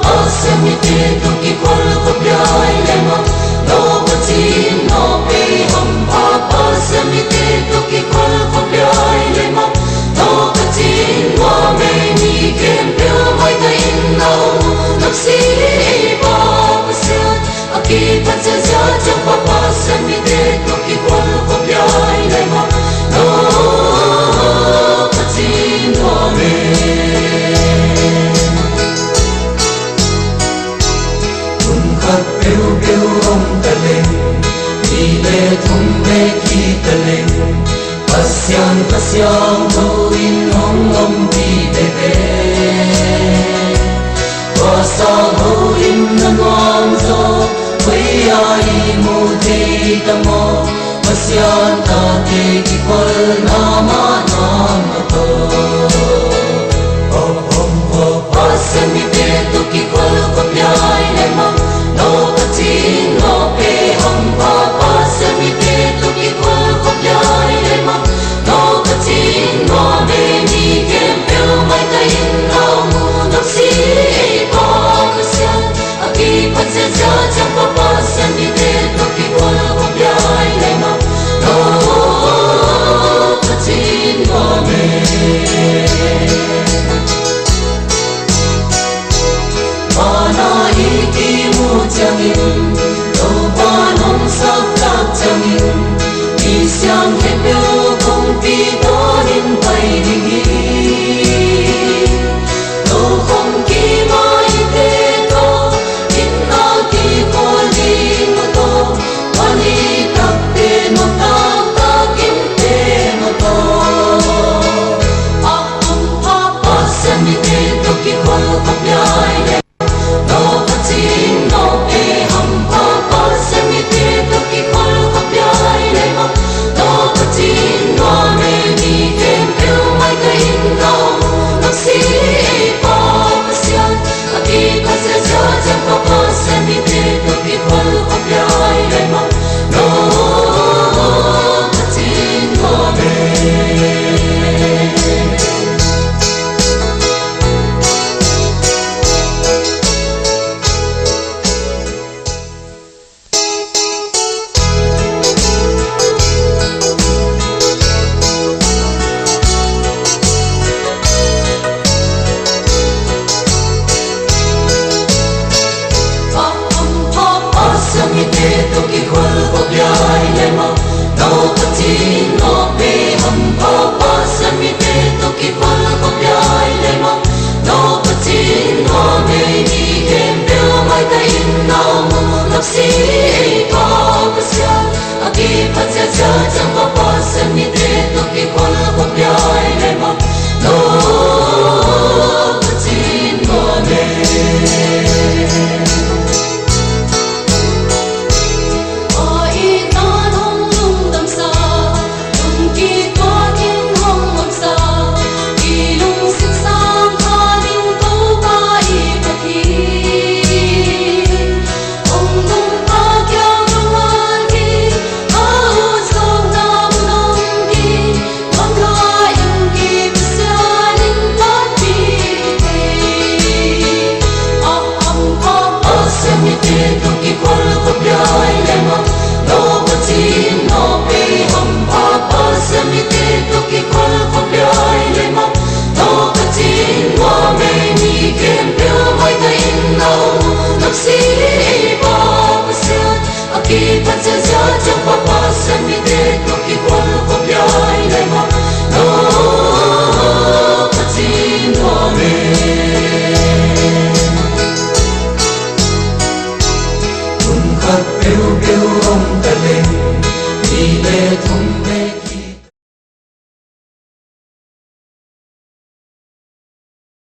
Pasian mite toh kikhol khop lai le maw? Nou Pathian nou pe hong pha, Pasian mite toh kikhol khop lai le maw? Nou Pathian nou pe mi khempeuh maitai in na om u, nou si ei Pa Pasian. A kiphat ziahziah chiang Pa Pasian mite toh kikhol khop lai le maw? Nou Pathian nou pe. Hun khat peuhpeuh om ta leng, nih leh thum leh kik ta leng, Pasian Kha Siangthou in hong ompih veve. Tua sang houlimna nuam zaw, koi a i mu thei ta maw? Pasian tate kikholna mahmah toh. Hong, hong, hong, Pasian mite toh kikhol khop lai le maw? Nou Pathian nou pe hong pha, Pasian mite toh kikhol khop lai le maw? Nou Pathian nou pe mi khempeuh maitai in na om u, nou si ei Pa Pasian. A kiphat ziahziah chiang Pa Pasian mite toh kikhol khop lai le maw? Nou Pathian nou pe. Mana i kimu chiangin, Toupa'n hong saptuak chiangin, mi siang khempeuh kongpi tawnin pai ding hi. Nou kong kimai te toh, in a kikhol ding toh, tua ni takte nou taktak in te nou